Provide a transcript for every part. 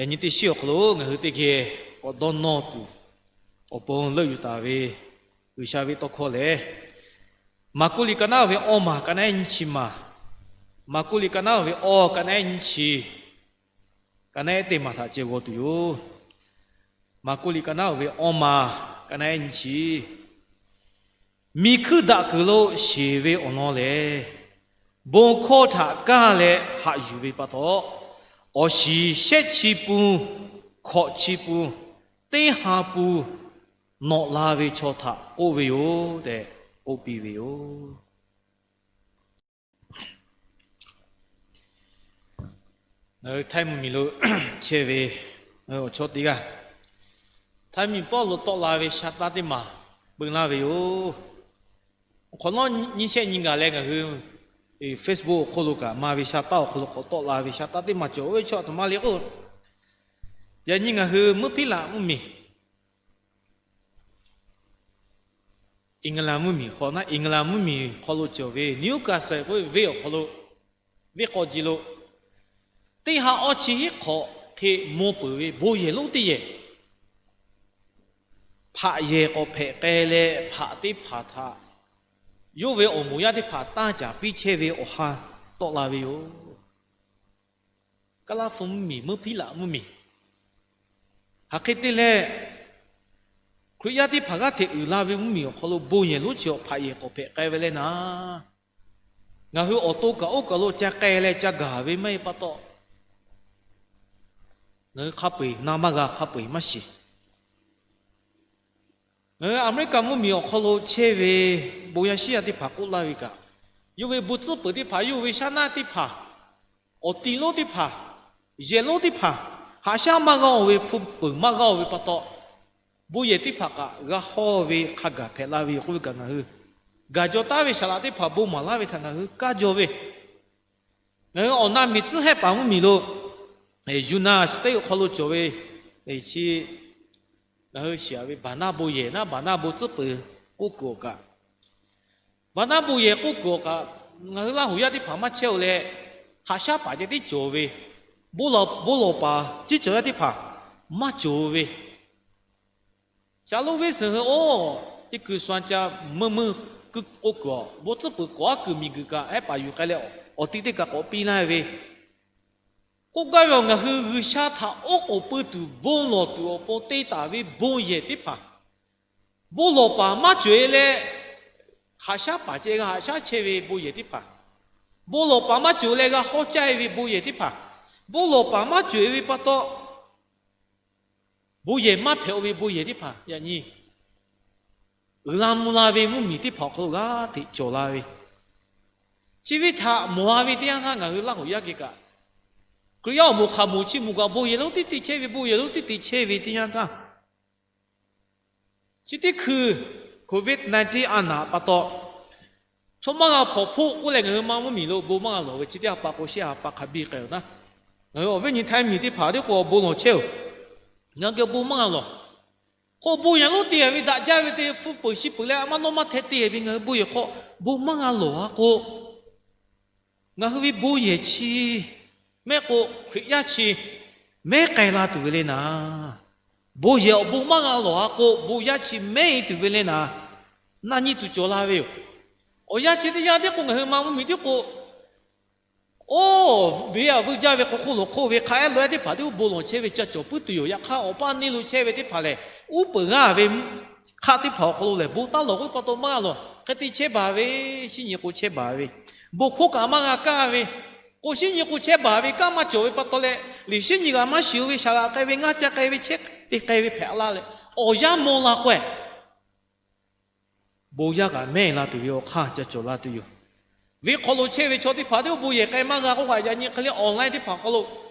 Nyi teˇ shiˉ awˬ hk'aw lo ngaˬ hui teˇ geh k'awꞈ dawˇ nawˇ tuˬ awˬ pon leuˆ yuˬ taˍ ve G'uiˬsha ve tawˇ hkawˇ lehˬ, Maˍkuˆ liꞈ ka naˉ ve awˇ maˬ, ka naˉ ehˉ nyiˇ chi maˬ, Maˍkuˆ liꞈ ka naˉ ve awˇ, ka naˉ ehˉ nyiˇ chi, ka naˉ ehˉ teˇ maˬ htaꞈ ceh g'aw tuˬ yoˬ. Maˍkuˆ liꞈ ka naˉ ve awˇ maˬ, ka naˉ ehˉ nyiˇ chi. Miˬ hkuiˇ daꞈ kuiˬ lo sheˍ ve awˬ lawn lehˬ, bon hkawˇ htaꞈ kaˇ leh haꞈ yuˬ ve pa taw, awˬ shiˍ shehˆ chi pun, hkawꞈ chi pun, teˇ ha pun nawꞈ la ve chaw htaꞈ k'oˆ ve yoˬ tehꞈ k'oˆ piˇ ve yoˬ. Ngaˬ hui Htaiˇ mvuhˇmiˬ lo chehˇ ve awˬ chawˇ teˇ g'aˇ, Htaiˇ mvuhˇmiˬ pawˆ lo tawˆ la ve sha taˇ teˇ maˬ peu laˇ ve yoˬ. Awˬ hk'awꞈ nawˉ nyiˇ shehˆ nyi gaˬ leh ngaˬ hui Facebook awˬ hk'oˆ lo kaꞈ ma ve sha taˇ awˬ hk'aw lo k'awꞈ tawˆ la ve sha taˇ teˇ maˬ cawˬ ve chaw a htoꞈ ma le k'o, yaꞈ nyi ngaˬ hui meuˇ hpiˉ laꞈ mvuhˇmiˬ, England mvuhˇmiˬ hk'awꞈ na, England mvuhˇmiˬ hk'aw lo cawˬ ve Newcastle k'oˆ ve venˇ awˬ hk'aw lo, venˇ k'aw ji lo, teˇ ha awˇ chi hiˉ hk'awꞈ hk'e maw peuˬ ve bon yehˬ lonˉ teˇ yehˬ, hpaꞈ yehˬ k'awꞈ hpehꞈ k'ai leh, hpaꞈ teˇ hpaˍ htaꞈ yawˇ ve awˬ moˍ yaˇ teˇ hpaˍ tanˇ caˍ piˇ chehˇ ve awˬ ha tawˆ la ve yoˬ. Kaˇlaˇ hpu mvuhˇmiˬ, meuˇ hpiˉ laꞈ mvuhˇmiˬ, hk'aˬ hk'e te leh, Hkriꞈ yaˇ teˇ hpaˍ g'aˇ hteꞈ uiˍ la ve mvuhˇmiˬ awˬ hk'aw lo bon yehˬ lonˉ chi awˬ hpaꞈ yehˬ k'awꞈ hpehꞈ k'ai ve leh naˍ, ngaˬ hui awˬ to kaꞈ oˇ kaˬ lo ca k'ai leh ca gaˬ ve maˇ heˆ pa taw, ngaˬ hui hk'a peu-eˬ na maˇ g'a, hk'a peu-eˬ maˇ shiˍ. Ngaˬ hui America mvuhˇmiˬ awˬ hk'aw lo chehˇ ve bon yaˇ shiˉ yaˇ teˇ hpaˍ k'oˆ laˇ ve kaꞈ, yawˇ ve bon tcuhˉ peuˬ teˇ hpaˍ, yawˇ ve shaˉ naˆ teˇ hpaˍ, awˬ ti lonˉ teˇ hpaˍ, yehˬ lonˉ teˇ hpaˍ, haꞈ shaˉ maˇ g'a-oˬ ve, hpu peuˬ maˇ g'a-oˬ ve pa taw, bon yehˬ teˇ hpaˍ kaꞈ g'a hawˇ ve hk'a gaˬ hpehꞈ la ve yoˬ k'oˆ ve kaꞈ, ngaˬ hui gaˬ jaw taˉ ve saˍ laꞈ teˇ hpaˍ bon maˍ laˇ ve htaꞈ ngaˬ hui kaˇ jaw ve. Ngaˬ hui awˬ na miˬ tcuhˉ Hehˆ paˍ mvuhˇmiˬ lo, United States awˬ hk'aw lo cawˬ ve, chi ngaˬ hui shiˍ ve baˬ naˇ bon yehˬ naˉ, baˬ naˇ bon tcuhˉ peuˬ k'oˆ kuiˬ awˬ kaꞈ, baˬ naˇ bon yehˬ k'oˆ kuiˬ awˬ kaꞈ, ngaˬ hui Laˇ huˍ yaˇ teˇ hpaˍ maˇ chehˇ-oˬ leh, haꞈ shaˉ paˍ ceh tiˉ cawˬ ve, bon lawˬ, bon lawˬ paˍ ciˉ cawˬ yaˇ teˇ hpaˍ maˇ cawˬ ve, Shaˍ lonˉ venˇ suhˍ hui oˬ, teˇ kuiˬ shu-a ca meuˇ meuˇ kuiˬ k'oˆ kuiˬ awˬ, bon tcuhˉ peuˬ kawꞈ aˉ kuiˬ miˬ guiˬ kaꞈ ehˉ paˍ yuˬ k'ai leh, awˬ ti teˇ kaꞈ k'awꞈ piˇ laˇ ve, k'oˆ gaˇ ve awˬ, ngaˬ hui G'uiˬsha htaꞈ oˉ k'oˍ pui tuˬ bon lawˬ tuˬ awˬ pon te taˍ ve bon yehˬ teˇ hpaˍ, bon lawˬ paˍ maˇ cawˬ-e leh, haꞈ shaˉ paˍ ceh g'a haꞈ shaˉ chehˇ ve bon yehˬ teˇ hpaˍ, bon lawˬ paˍ maˇ cawˬ leh g'a hawˇ caˇ-e ve bon yehˬ teˇ hpaˍ, bon lawˬ paˍ maˇ cawˬ-e ve pa taw, bon yehˬ maˇ hpehꞈ-o ve bon yehˬ teˇ hpaˍ yaꞈ nyi uiˍ la mvuh la ve mvuhˇmiˬ teˇ hpaˍ awˬ hk'aw lo g'aˇ hteꞈ cawˬ la ve, chi ve htaꞈ mawˬ-a ve teˇ yanˇ htaˇ ngaˬ hui Laˇ huˍ yaˇ geh kaꞈ, Hkriꞈ yaˇ awˬ moˍ hk'aˬ moˍ chi moˍ kaꞈ bon yehˬ lonˉ teˇ te chehˇ ve, bon yehˬ lonˉ teˇ te chehˇ ve teˇ yanˇ htaˇ, chi teˇ hkui Covid nineteen a naˍ pa taw, chaw maˇ g'a hpawnˬ hpoˆ k'oˆ leh ngaˬ hui maˇ mvuhˇmiˬ lo bon maˇ g'a lawˬ ve chi teˇ ha pa k'o, shehˆ ha pa hk'a biˇ k'ai-oˬ naˉ, ngaˬ hui awˬ viˉ nyi Htaiˇ miˬ teˇ hpaˍ teˇ k'o bon lawˬ chehˇ-oˬ. Ngaˬ hui geh bon maˇ g'a lawˬ. K'o bon yehˬ lonˉ te-a ve daꞈ jaˇ ve te hpu peuˬ shi peuˬ leh a maˇ nawˇ maˇ hteh te-a ve ngaˬ hui bon yehˬ hk'aw bon maˇ g'a lawˬ-a k'o, ngaˬ hui ve bon yehˬ chi mehˆ k'o, Hkriꞈ yaˇ chi mehˉ k'ai la tuˬ ve le naˍ. Bon yehˬ awˬ bon maˇ g'a lawˬ-a k'o, bon yaˇ chi mehˉ-e tuˬ ve le naˍ. Na nyi tuˬ cawˬ la ve yoˬ. Awˬ yanˇ chi teˇ yanˇ tiˉ k'o ngaˬ hui maˇ mvuhˇmiˬ tiˉ k'o, oˇ, beˬ a vuiˇ jaˇ ve hk'aw hk'oˆ lo hk'oˆ ve hk'a ehˉ lawˬ ehˉ teˇ hpaˍ tiˉ bon lawˬ chehˇ ve ca cawˬ puiˉ tuˬ yoˬ. Yaꞈ hk'aˇ awˬ paˇ neˇ lo chehˇ ve teˇ hpaˍ lehˬ, uˉ peunˍ g'aˇ ve hk'aˆ teˇ hpaˍ awˬ hk'aw lo lehˬ bon taˇ lawˬ k'oˆ ve pa taw maˇ g'a lawˬ. Hk'e te chehˇ baˬ ve, shinˉ nyi k'o chehˇ baˬ ve, bon hk'oˆ kaꞈ maˇ g'a kaˇ ve, k'o shinˉ nyi k'o chehˇ baˬ ve, kanˉ maˇ cawˬ ve pa taw leh, liꞈ shinˉ nyi g'aꞈ maˇ shiˍ-o ve, saˍ laꞈ k'ai ve, ngaˇ ca k'ai ve, chehˇ te k'ai ve hpehꞈ la leh, awˬ yanˇ mawˬ la k'o-e bon yaˇ kaꞈ mehˉ la tuˬ ve awˬ hk'aˇ ca cawˬ la tuˬ yoˬ. Venˇ hk'aw lo chehˇ ve chaw teˇ hpaˍ tiˉ bon yehˬ k'ai maˇ g'a k'oˆ kaꞈ, yaꞈ nyi hk'e le online teˇ hpaˍ hk'aw lo,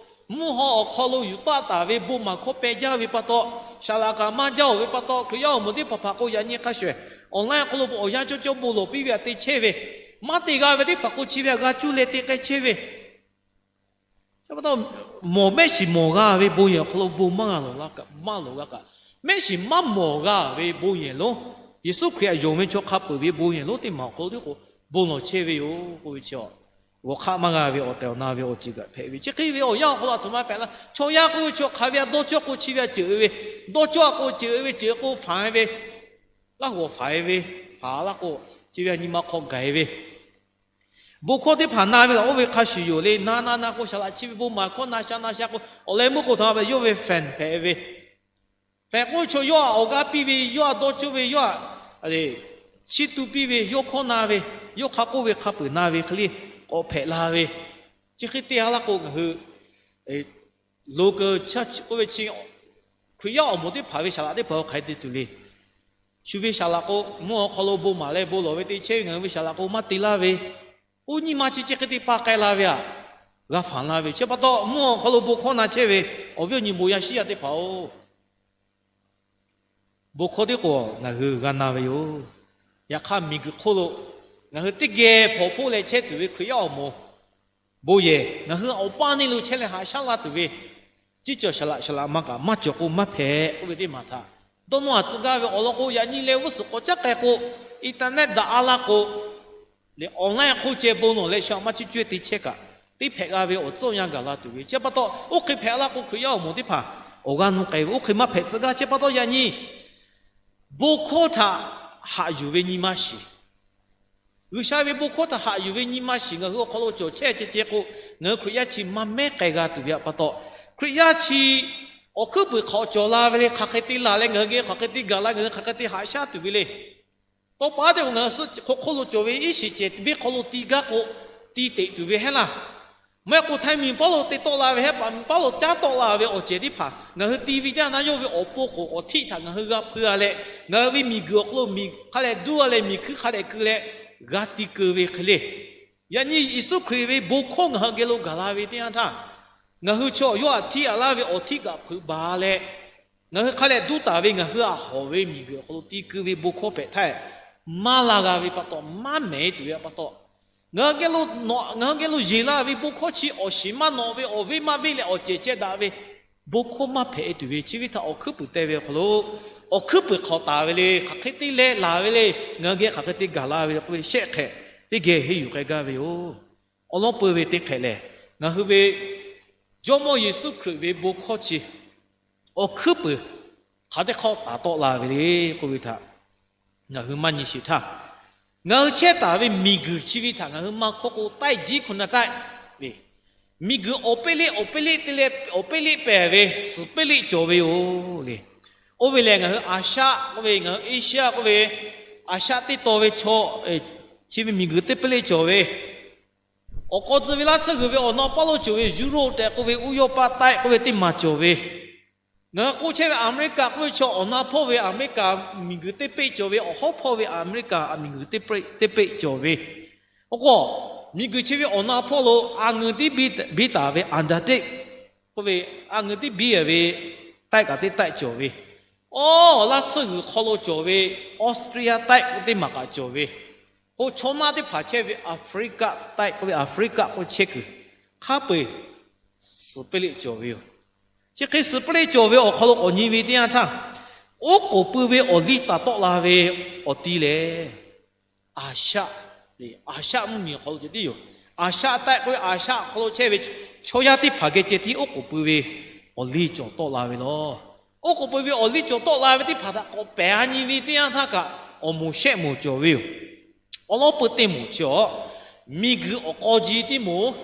mvuhˇ haw awˬ hk'aw lo yuˬ taˆ taˍ ve bon maˍ hkawˇ peh jaˇ ve pa taw, saˍ laꞈ kaꞈ maˇ jaˇ-oˬ ve pa taw, Hkriꞈ yaˇ awˬ moˍ teˇ hpaˍ hpaˍ k'o yaꞈ nyi hk'a shuˍ online awˬ hk'aw lo awˬ yanˇ cawˇ cawˇ bon lawˬ piˇ ve htaꞈ te chehˇ ve, maˇ te g'a ve teˇ hpaˍ k'o chi ve htaꞈ g'a cuˇ leh te k'ai chehˇ ve, pa taw, mawˬ mehˆ shiˍ mawˬ g'a ve bon yehˬ awˬ hk'aw lo bon maˇ g'a lawˬ la kaꞈ, maˇ lawˬ g'a kaꞈ, mehˆ shiˍ maˇ mawˬ g'a ve bon yehˬ lonˉ, Yeˍsuˆ Hkriꞈ htaꞈ yonˍ ve chaw hk'a peuˬ ve bon yehˬ lonˉ teˇ maˬ awˬ hk'aw lo tiˉ k'o bon lawˬ chehˇ ve yoˬ k'oˆ ve chi awˬ g'awˬ hk'aˆ maˇ g'a ve awˬ tehˬ awˬ na ve awˬ ceuˬ kaꞈ hpehꞈ ve. Chi hk'e ve awˬ yanˇ awˬ hk'aw lo a htoꞈ ma hpehꞈ la, chaw yaˇ k'oˆ ve chaw hk'aˬ ve a dawˇ cawˇ k'o chi ve a ceuˬ ve, dawˇ cawˇ a k'o ceuˬ ve, ceuˬ k'o faˍ ve, laˇ hoꞈ faˍ ve, faˍ laˇ k'o chi ve a nyi ma hk'aw gaˬ ve. Bon hkawˇ teˇ hpaˍ na ve kaꞈ oˇ ve hk'a shuˍ yoˬ le. Na na na k'o, saˍ laꞈ chi ve bon maˍ hkawˇ na sha na sha k'o, awˬ leh meuˇ k'o htaꞈ ve yawˇ ve fan hpehꞈ ve. Hpehꞈ k'oˆ chaw yawˇ htaꞈ awˬ g'aˇ piˇ ve, yawˇ htaꞈ dawˇ cawˇ ve, yawˇ htaꞈ chiˇ tu piˇ ve, yawˇ hkawˇ na ve, yawˇ hk'a k'oˆ ve hk'a peuˬ na ve hk'e le k'awꞈ hpehꞈ la ve. Chi hk'e te a laˇ k'o ngaˬ hui local church k'oˆ ve chi Hkriꞈ yaˇ awˬ moˍ teˇ hpaˍ ve saˍ laꞈ teˇ hpaˍ hk'aˬ hk'e te tuˬ le. Shu ve saˍ laꞈ k'o, mvuhˇ awˬ hk'aw lo bon maˍ leh bon lawˬ ve te chehˇ ve ngaˬ hui ve saˍ laꞈ k'o maˇ te laˇ ve, oˇ nyi ma chi chi hk'e te pa k'ai la ve aꞈ, g'a fanˍ la ve. Chi pa taw mvuhˇ awˬ hk'aw lo bon hkawˇ na chehˇ ve awˬ viˉ awˬ nyi bon yaˇ shiˉ yaˇ teˇ hpaˍ-oˬ, bon hkawˇ teˇ k'o ngaˬ hui g'a na ve yoˬ. Yaꞈ hk'aˇ miˬguiˬ hk'oˆ lo ngaˬ hui teˇ geh hpawnˬ hpoˆ leh chehˇ tuˬ ve Hkriꞈ yaˇ awˬ moˍ bon yehˬ ngaˬ hui awˬ paˇ neˇ lo chehˇ leh haꞈ shaˉ la tuˬ ve, ciˉ cawˬ saˍ laꞈ saˍ laꞈ ma kaꞈ maˇ cawˬ k'o maˇ hpehꞈ k'oˆ ve teˇ maˬ htaꞈ dawˇ nawˇ a tcuh gaˇ ve awˬ lawn k'o, yaꞈ nyi leh g'uˇ suhˍ k'awꞈ caˉ k'ai k'o, internet daꞈ a laˇ k'o, leh online hk'oˆ ceh bon nawˬ leh sha maˇ cuˇ cuˇ te chehˇ kaꞈ, teˇ hpehꞈ g'a ve awˬ tcuhˉ awˬ yanˇ gaˬ la tuˬ ve. Chi pa taw oˇ hk'e hpehꞈ laˇ k'o, Hkriꞈ yaˇ awˬ moˍ teˇ hpaˍ awˬ g'aˇ nuˇ k'ai ve oˇ hk'e maˇ hpehꞈ tcuh gaˇ. Chi pa taw yaꞈ nyi bon hkawˇ htaꞈ haꞈ yuˬ ve nyi ma shiˍ, G'uiˬsha ve bon hkawˇ htaꞈ haꞈ yuˬ ve nyi ma shiˍ ngaˬ hui awˬ hk'aw lo cawˬ chehˇ ceh ceh k'o, ngaˬ hui Hkriꞈ yaˇ chi maˇ mehˉ k'ai g'a tuˬ ve pa taw, Hkriꞈ yaˇ chi awˬ hkuiˉ puiˍ hk'awꞈ cawˬ la ve le, hk'aˬ hk'e te laˬ leh ngaˬ hui geh hk'aˬ hk'e te gaˬ la, ngaˬ hui hk'aˬ hk'e te haꞈ shaˉ tuˬ ve le. Tawˇ pa teˇ k'o ngaˬ hui suh hk'aw hk'oˆ lo cawˬ ve iˉ shiˍ cehˬ venˇ hk'aw lo ti gaˇ k'o, ti teꞈ tuˬ ve heˆ laˇ. Maˇ heˆ k'o htaiˇ miˬ paˉ lo te tawˆ la ve heˆ, paˍ miˬ paˉ lo caˉ tawˆ la ve awˬ cehˬ teˇ hpaˍ ngaˬ hui ti ve teˇ yanˇ na yawˇ ve awˬ pon k'o awˬ htiˆ htaꞈ ngaˬ hui g'a hpui a leh, ngaˬ hui ve miˬguiˬ awˬ hk'aw lo miˬ hk'a leh duˇ a leh miˬ hkuiˇ hk'a dehꞈ keu leh g'a ti keu ve hk'e le. Yaꞈ nyi Yeˍsuˆ Hkriꞈ ve bon hkawˇ ngaˬ hui geh lo gaˬ la ve teˇ yanˇ htaˇ, ngaˬ hui chaw yawˇ htaꞈ htiˆ a laˇ ve awˬ htiˆ kaꞈ hpeuꞈ baˬ leh, ngaˬ hui hk'a leh duˇ taˍ ve ngaˬ hui a hawˬ ve miˬguiˬ awˬ hk'aw lo ti keu ve bon hkawˇ hpehꞈ htaˇ, maˇ la g'a ve pa taw, maˇ mehˍ tuˬ ve pa taw, ngaˬ hui geh lo yeˬ la ve bon hkawˇ chi awˬ shiˍ maˇ nawꞈ ve awˬ venˇ maˇ venˇ leh awˬ cehˬ ceh daꞈ ve bon hkawˇ maˇ hpehꞈ tuˬ ve chi ve htaꞈ awˬ hkuiˉ puiˍ te ve awˬ hk'aw lo, awˬ hkuiˉ puiˍ hk'awꞈ taˍ ve le, hk'aˬ hk'e te leh laˬ ve le, ngaˬ hui geh hk'aˬ hk'e te gaˬ la ve k'oˆ ve shehˆ hk'e teˇ geh henˇ yuˬ k'ai gaˇ ve yoˬ. Awˬ lawn peu ve teˇ hk'e lehˬ, ngaˬ hui ve Jawˇmawˇ Yeˍsuˆ Hkriꞈ ve bon hkawˇ chi awˬ hkuiˉ puiˍ hk'aˬ teˇ hk'awꞈ taˍ tawˆ la ve le k'oˆ ve htaꞈ ngaˬ hui maˇ nyi shiˍ htaˇ, ngaˬ hui chehˇ taˍ ve miˬguiˬ chi ve htaꞈ ngaˬ hui maˇ hkawˇ k'o, တိုင်းကြီးခုနှစ်တိုင်း ve, miˬguiˬ awˬ peˇ leˆ awˬ peˇ leˆ te leh awˬ peˇ leˆ pehˬ ve suhˍ peˇ leˆ cawˬ ve yoˬ le. Oˇ ve lehˬ ngaˬ hui Aˍshaˆ k'oˆ ve, ngaˬ hui Eˇshaˆ k'oˆ ve, Aˍshaˆ teˇ taw ve chaw, chi ve miˬguiˬ teˇ peˇ leˆ cawˬ ve, awˬ k'aw tcuh ve laˇ tsuhˇ g'uiˬ ve awˬ na paˇ lo cawˬ ve Yuˇrawˇ tehꞈ k'oˆ ve, uˇ yawˇ paˇ တိုင်း k'oˆ ve teˇ maˬ cawˬ ve, ngaˬ hui k'oˆ chehˇ ve Aˍmeˍriˆkaꞈ k'oˆ ve chaw awˬ na hpawˇ ve Aˍmeˍriˆkaꞈ miˬguiˬ teˇ peˆ cawˬ ve, awˬ hawˉ hpawˇ ve Aˍmeˍriˆkaꞈ miˬguiˬ teˇ peˆ cawˬ ve, oˇ k'o, miˬguiˬ chi ve awˬ na hpawˇ lo a ngeu tiˉ biˇ taˍ ve Antarctic k'oˆ ve, a ngeu tiˉ biˇ ve တိုင်း kaꞈ teˇ တိုင်း cawˬ ve, awˬ laˇ tsuhˇ g'uiˬ hk'aw lo cawˬ ve Australia တိုင်း k'oˆ teˇ maˬ kaꞈ cawˬ ve, k'o chaw naˆ teˇ hpaˍ chehˇ ve Aˍfriˆkaˆ တိုင်း k'oˆ ve Aˍfriˆkaˆ k'oˆ chehˇ kuiˬ hk'a peu-eˬ suhˍ peˇ leˆ cawˬ ve yoˬ. Chi hk'e suhˍ peˇ leˆ cawˬ ve awˬ hk'aw lo k'awꞈ nyi ve teˇ yanˇ htaˇ, oˉ k'oˍ pui ve awˬ liˇ taˍ tawˆ la ve awˬ ti lehˬ, Aˍshaˆ, Aˍshaˆ mvuhˇmiˬ awˬ hk'aw lo ceh tiˉ yoˬ. Aˍshaˆ တိုင်း k'oˆ ve Aˍshaˆ awˬ hk'aw lo chehˇ ve chaw yaˇ teˇ hpaˍ geh ceh tiˉ oˉ k'oˍ pui ve awˬ liˇ cawˬ tawˆ la ve lawˬ. Oˉ k'oˍ pui ve awˬ liˇ cawˬ tawˆ la ve teˇ hpaˍ htaꞈ k'awꞈ pehˬ a nyi ve teˇ yanˇ htaˇ kaꞈ, awˬ moˍ shehˆ moˍ cawˬ ve yoˬ. Awˬ lawn peu teˇ moˍ chi awˬ, miˬguiˬ awˬ k'aw ji teˇ moˍ,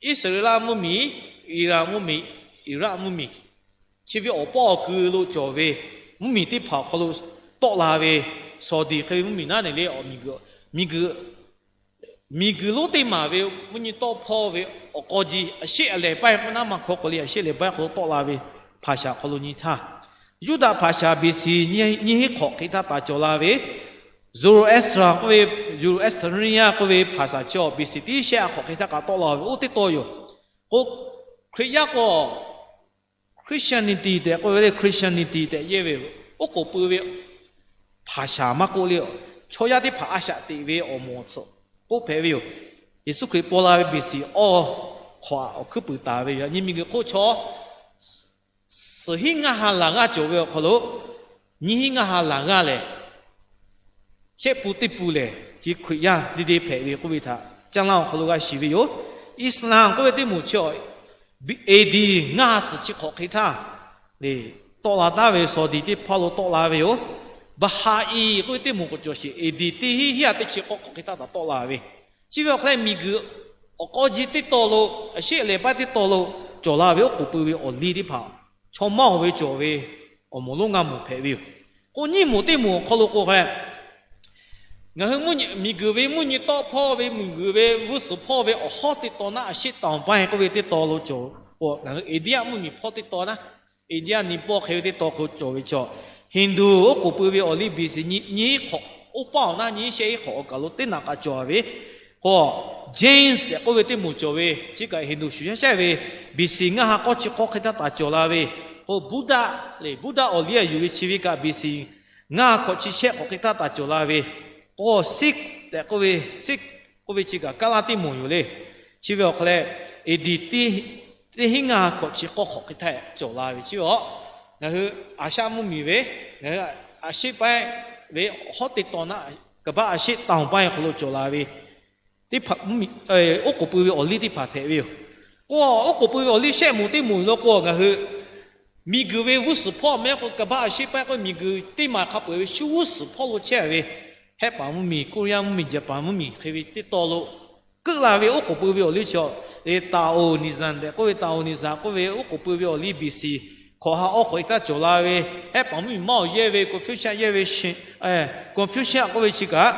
Iˉsaˍreˍlaˆ mvuhˇmiˬ, Iˍraˍ mvuhˇmiˬ, Iˍraˆ mvuhˇmiˬ, chi ve awˬ pawˆ awˬ kui lo cawˬ ve mvuhˇmiˬ teˇ hpaˍ awˬ hk'aw lo tawˆ la ve, Saˍdiˍ hk'e ve mvuhˇmiˬ naˉ neˬ le, miˬguiˬ, miˬguiˬ lonˉ teˇ maˬ ve mvuhˇ nyi tawˆ hpawˇ ve awˬ k'aw ji, aˬ sheˆ aˬ lehˬ ပိုင်း k'oˆ naˉ maˇ hkawˇ k'o le, aˬ sheˆ aˬ lehˬ ပိုင်း awˬ hk'aw lo tawˆ la ve hpaˍ shaˍ awˬ hk'aw lo nyi htaˇ, Yuˇdaꞈ hpaˍ shaˍ BC nyiˇ hinˉ hk'awꞈ hk'e htaˇ taˍ cawˬ la ve Zoroastrian k'oˆ ve, Zoroastrian k'oˆ ve hpaˍ shaˍ chi awˬ BC tiˉ shehˆ a hk'awꞈ hk'e htaˇ kaꞈ tawˆ la ve oˇ teˇ taw yoˬ. K'o, Hkriꞈ yaˇ k'o Christianity tehꞈ k'oˆ ve le, Christianity tehꞈ yehˇ ve, oˉ k'oˍ pui ve hpaˍ shaˍ maˇ k'oˆ le, chaw yaˇ teˇ hpaˍ a shaꞈ teꞈ ve awˬ moˍ awˬ tsuhꞈ k'oˆ hpehꞈ ve yoˬ. Yeˍsuˆ Hkriꞈ paw la ve BC awˬ hk'awꞈ awˬ hkuiˉ puiˍ taˍ ve yoˬ. Yaꞈ nyi miˬguiˬ hk'oˆ chaw suhˍ hinˉ ngaˇ ha laˬ g'aˇ cawˬ ve awˬ hk'aw lo, nyiˇ hinˉ ngaˇ ha laˬ g'aˇ lehˬ, shehˆ pun teˇ pun lehˬ chi Hkriꞈ yaˇ deˇ deˇ hpehꞈ ve k'oˆ ve htaꞈ Caˇ lanˇ awˬ hk'aw lo g'a shiˍ ve yoˬ. Iˉsaˍlaˆ k'oˆ ve teˇ moˍ chi awˬ, A D ngaˇ suhˍ chi hk'awꞈ hk'e htaˇ, tawˆ la taˉ ve Saˍdiˍ teˇ hpawˇ lo tawˆ la ve yoˬ. Baha'i k'oˆ ve teˇ moˍ k'awꞈ cawˬ sheˍ, A D teˇ hinˉ hinˉ ha teˇ chi k'awˇ hk'awꞈ hk'e htaˇ taˍ tawˆ la ve. Chi ve awˬ hk'aw leh miˬguiˬ awˬ k'aw ji teˇ taw lo, a sheˆ lehˬ paˉ teˇ taw lo cawˬ la ve oˉ k'oˍ pui ve awˬ liˇ teˇ hpaˍ, chaw maˇ oˬ ve cawˬ ve awˬ moˍ lonˉ ngaˇ moˍ hpehꞈ ve yoˬ. K'o nyiˇ moˍ teˇ moˍ awˬ hk'aw lo k'o hk'a leh, ngaˬ hui miˬguiˬ ve mvuhˇ nyi tawˆ hpawˇ ve, miˬguiˬ ve g'uˇ suhˍ hpawˇ ve awˬ hawˉ teˇ taw naˉ, a sheˆ taoˍ paˇ k'oˆ ve teˇ taw lo cawˬ k'o, ngaˬ hui India mvuhˇ miˬ hpawˇ teˇ taw naˉ, India Nepal hk'e ve teˇ taw hk'aw cawˬ ve chaw, Hindu oˉ k'oˍ pui ve awˬ liˇ B C nyiˇ hk'awꞈ, oˇ paˆ awˬ naˉ nyiˇ shehˆ iˉ hk'awꞈ awˬ kaˬ lo teˇ naꞈ k'a cawˬ ve k'o, James tehꞈ k'oˆ ve teˇ moˍ cawˬ ve, chi kaꞈ Hindu shuˍ shaˉ shaˉ ve B C ngaˇ ha k'awˇ chi k'awˇ hk'e htaˇ taˍ cawˬ la ve. K'o Buddha lehˬ, Buddha awˬ liˇ a yuˬ ve chi ve kaꞈ B C ngaˇ ha hkawꞈ chi shehˆ hk'awꞈ hk'e htaˇ taˍ cawˬ la ve. K'o Sikh tehꞈ k'oˆ ve, Sikh k'oˆ ve chi kaꞈ Kaˇlaˇ teˇ moˍ yoˬ le. Chi ve awˬ hk'aw leh A D teˇ hinˉ ngaˇ ha hkawꞈ chi k'awˇ hk'awꞈ hk'e htaˇ cawˬ la ve chi ve a, ngaˬ hui Asia mvuhˇ miˬ ve, ngaˬ hui a sheˆ paˉ ve hawˉ teˇ taw naˉ, ကမ္ဘာ့ a sheˆ taoˍ paˇ awˬ hk'aw lo cawˬ la ve teˇ hpaˍ, oˉ k'oˍ pui ve awˬ liˇ teˇ hpaˍ hpehꞈ ve yoˬ. K'o oˉ k'oˍ pui ve awˬ liˇ shehˆ moˍ teˇ moˍ lo k'o, ngaˬ hui miˬguiˬ ve g'uˇ suhˍ hpawˇ mehˆ k'o, ကမ္ဘာ့ a sheˆ paˇ k'oˆ miˬguiˬ teˇ maˬ hk'a peu-eˬ ve shu g'uˇ suhˍ hpawˇ lo chehˇ ve, Hehˆ paˍ mvuhˇ miˬ, Korea mvuhˇ miˬ, Japan mvuhˇ miˬ hk'e ve teˇ taw lo keuˆ la ve oˉ k'oˍ pui ve awˬ liˇ chi a, Taoism tehꞈ k'oˆ ve, Taoism k'oˆ ve oˉ k'oˍ pui ve awˬ liˇ B C hkawꞈ ha awˇ hk'awꞈ hk'e htaˇ cawˬ la ve, Hehˆ paˍ mvuhˇ miˬ maˇ awˬ yehˇ ve Confucius yehˇ ve Shin, Confucius k'oˆ ve chi kaꞈ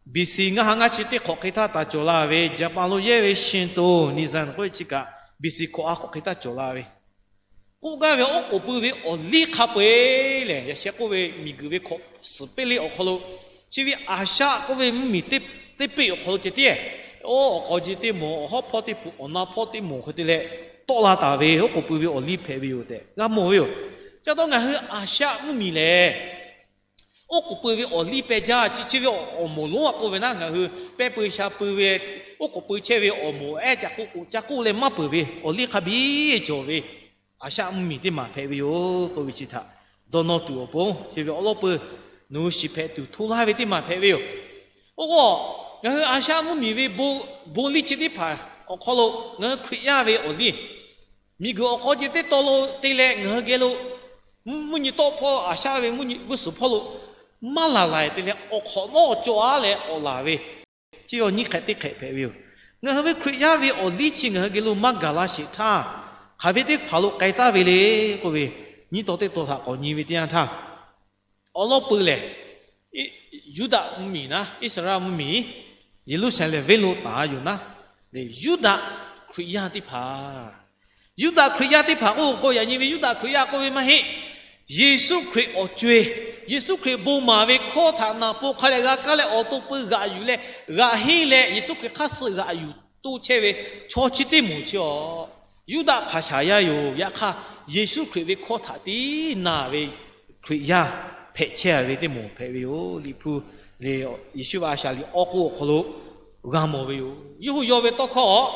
B C ngaˇ ha ngaˇ chi teˇ hk'awꞈ hk'e htaˇ taˍ cawˬ la ve, Japan lo yehˇ ve Shintoism k'oˆ ve chi kaꞈ B C hkawꞈ ha hk'awꞈ hk'e htaˇ cawˬ la ve. K'oˆ gaˇ ve oˉ k'oˍ pui ve awˬ liˇ hk'a peu-eˬ lehˬ, yaꞈ sheh k'oˆ ve miˬguiˬ ve hkawꞈ suhˍ peˇ le awˬ hk'aw lo, chi ve Asia k'oˆ ve mvuhˇ miˬ teˇ peˆ awˬ hk'aw lo ceh tiˉ, oˇ awˬ k'aw ji teˇ moˍ, awˬ hawˉ hpawˇ teˇ hpu, awˬ na hpawˇ teˇ moˍ hk'e te leh tawˆ la taˍ ve oˉ k'oˍ pui ve awˬ liˇ hpehꞈ ve yoˬ tehꞈ g'a mawˬ ve yoˬ. Chi taw ngaˬ hui Asia mvuhˇ miˬ lehˬ, oˉ k'oˍ pui ve awˬ liˇ pehˇ jaˇ. Chi chi ve awˬ moˍ lonˉ a k'oˆ ve naˉ, ngaˬ hui pehˇ pui sha pui ve oˉ k'oˍ pui chehˇ ve awˬ moˍ ehˉ ca k'oˆ k'o ca k'oˆ leh maˇ peuˬ ve awˬ liˇ hk'a biˇ cawˬ ve Asia mvuhˇ miˬ teˇ maˬ hpehꞈ ve yoˬ k'oˆ ve chi htaꞈ dawˇ nawˇ tuˬ awˬ pon, chi ve awˉ lawˉ pui nawˬ hui shiˍ hpehꞈ tuˬ hto laˇ ve teˇ maˬ hpehꞈ ve yoˬ. Oˇ k'o, ngaˬ hui Asia mvuhˇ miˬ ve bon liˇ chi teˇ hpaˍ awˬ hk'aw lo ngaˬ hui Hkriꞈ yaˇ ve awˬ liˇ miˬguiˬ awˬ k'aw ceh teˇ taw lo te leh ngaˬ hui geh lo mvuhˇ nyi tawˆ hpawˇ Asia ve mvuhˇ nyi g'uˇ suhˍ hpawˇ lo maˇ laˬ laiˬ te leh awˬ hk'awꞈ nawˉ cawˬ-a leh k'awꞈ laˬ ve, chi awˬ nyi hk'ehꞈ teˇ hk'ehꞈ hpehꞈ ve yoˬ. Ngaˬ hui ve Hkriꞈ yaˇ ve awˬ liˇ chi ngaˬ hui geh lo maˇ gaˬ la sheˍ htaˇ, hk'aˬ ve teˇ hpaˍ lo k'ai taˍ ve le k'oˆ ve, nyiˇ taw teˇ taw htaꞈ k'awꞈ nyi ve teˇ yanˇ htaˇ, awˉ lawˉ pui lehˬ, Yuˇdaꞈ mvuhˇ miˬ naˉ, Iˉsaˍreˍlaˆ mvuhˇ miˬ Yeˍruˆsaˍlehnˍ venˇ lo taˍ yoˬ naˉ, Yuˇdaꞈ Hkriꞈ yaˇ teˇ hpaˍ Yuˇdaꞈ Hkriꞈ yaˇ teˇ hpaˍ k'oˆ k'o, yaꞈ nyi ve Yuˇdaꞈ Hkriꞈ yaˇ k'oˆ ve maˇ heˆ. Yeˍsuˆ Hkriꞈ awˬ co-e, Yeˍsuˆ Hkriꞈ bon maˍ ve hkawˇ htaꞈ naˍ pon hk'a leh g'a kaˇ leh awˬ to pui g'aꞈ yuˬ leh g'aꞈ henˇ leh Yeˍsuˆ Hkriꞈ hk'aˇ suh g'aꞈ yuˬ toˇ chehˇ ve chaw chi teˇ moˍ chi a, Yuˇdaꞈ hpaˍ shaˍ yaˇ yoˬ. Yaꞈ hk'aˇ, Yeˍsuˆ Hkriꞈ ve hkawˇ htaꞈ tiˉ naˬ ve Hkriꞈ yaˇ hpehꞈ chehˇ ve teˇ moˍ hpehꞈ ve yoˬ. Liꞈ hpu le, Yeˍsuˆ ve a shaˍ liꞈ awˬ k'oˆ awˬ hk'aw lo g'a mawˬ ve yoˬ. Yawˇ hui yaw ve tawˇ hkawˇ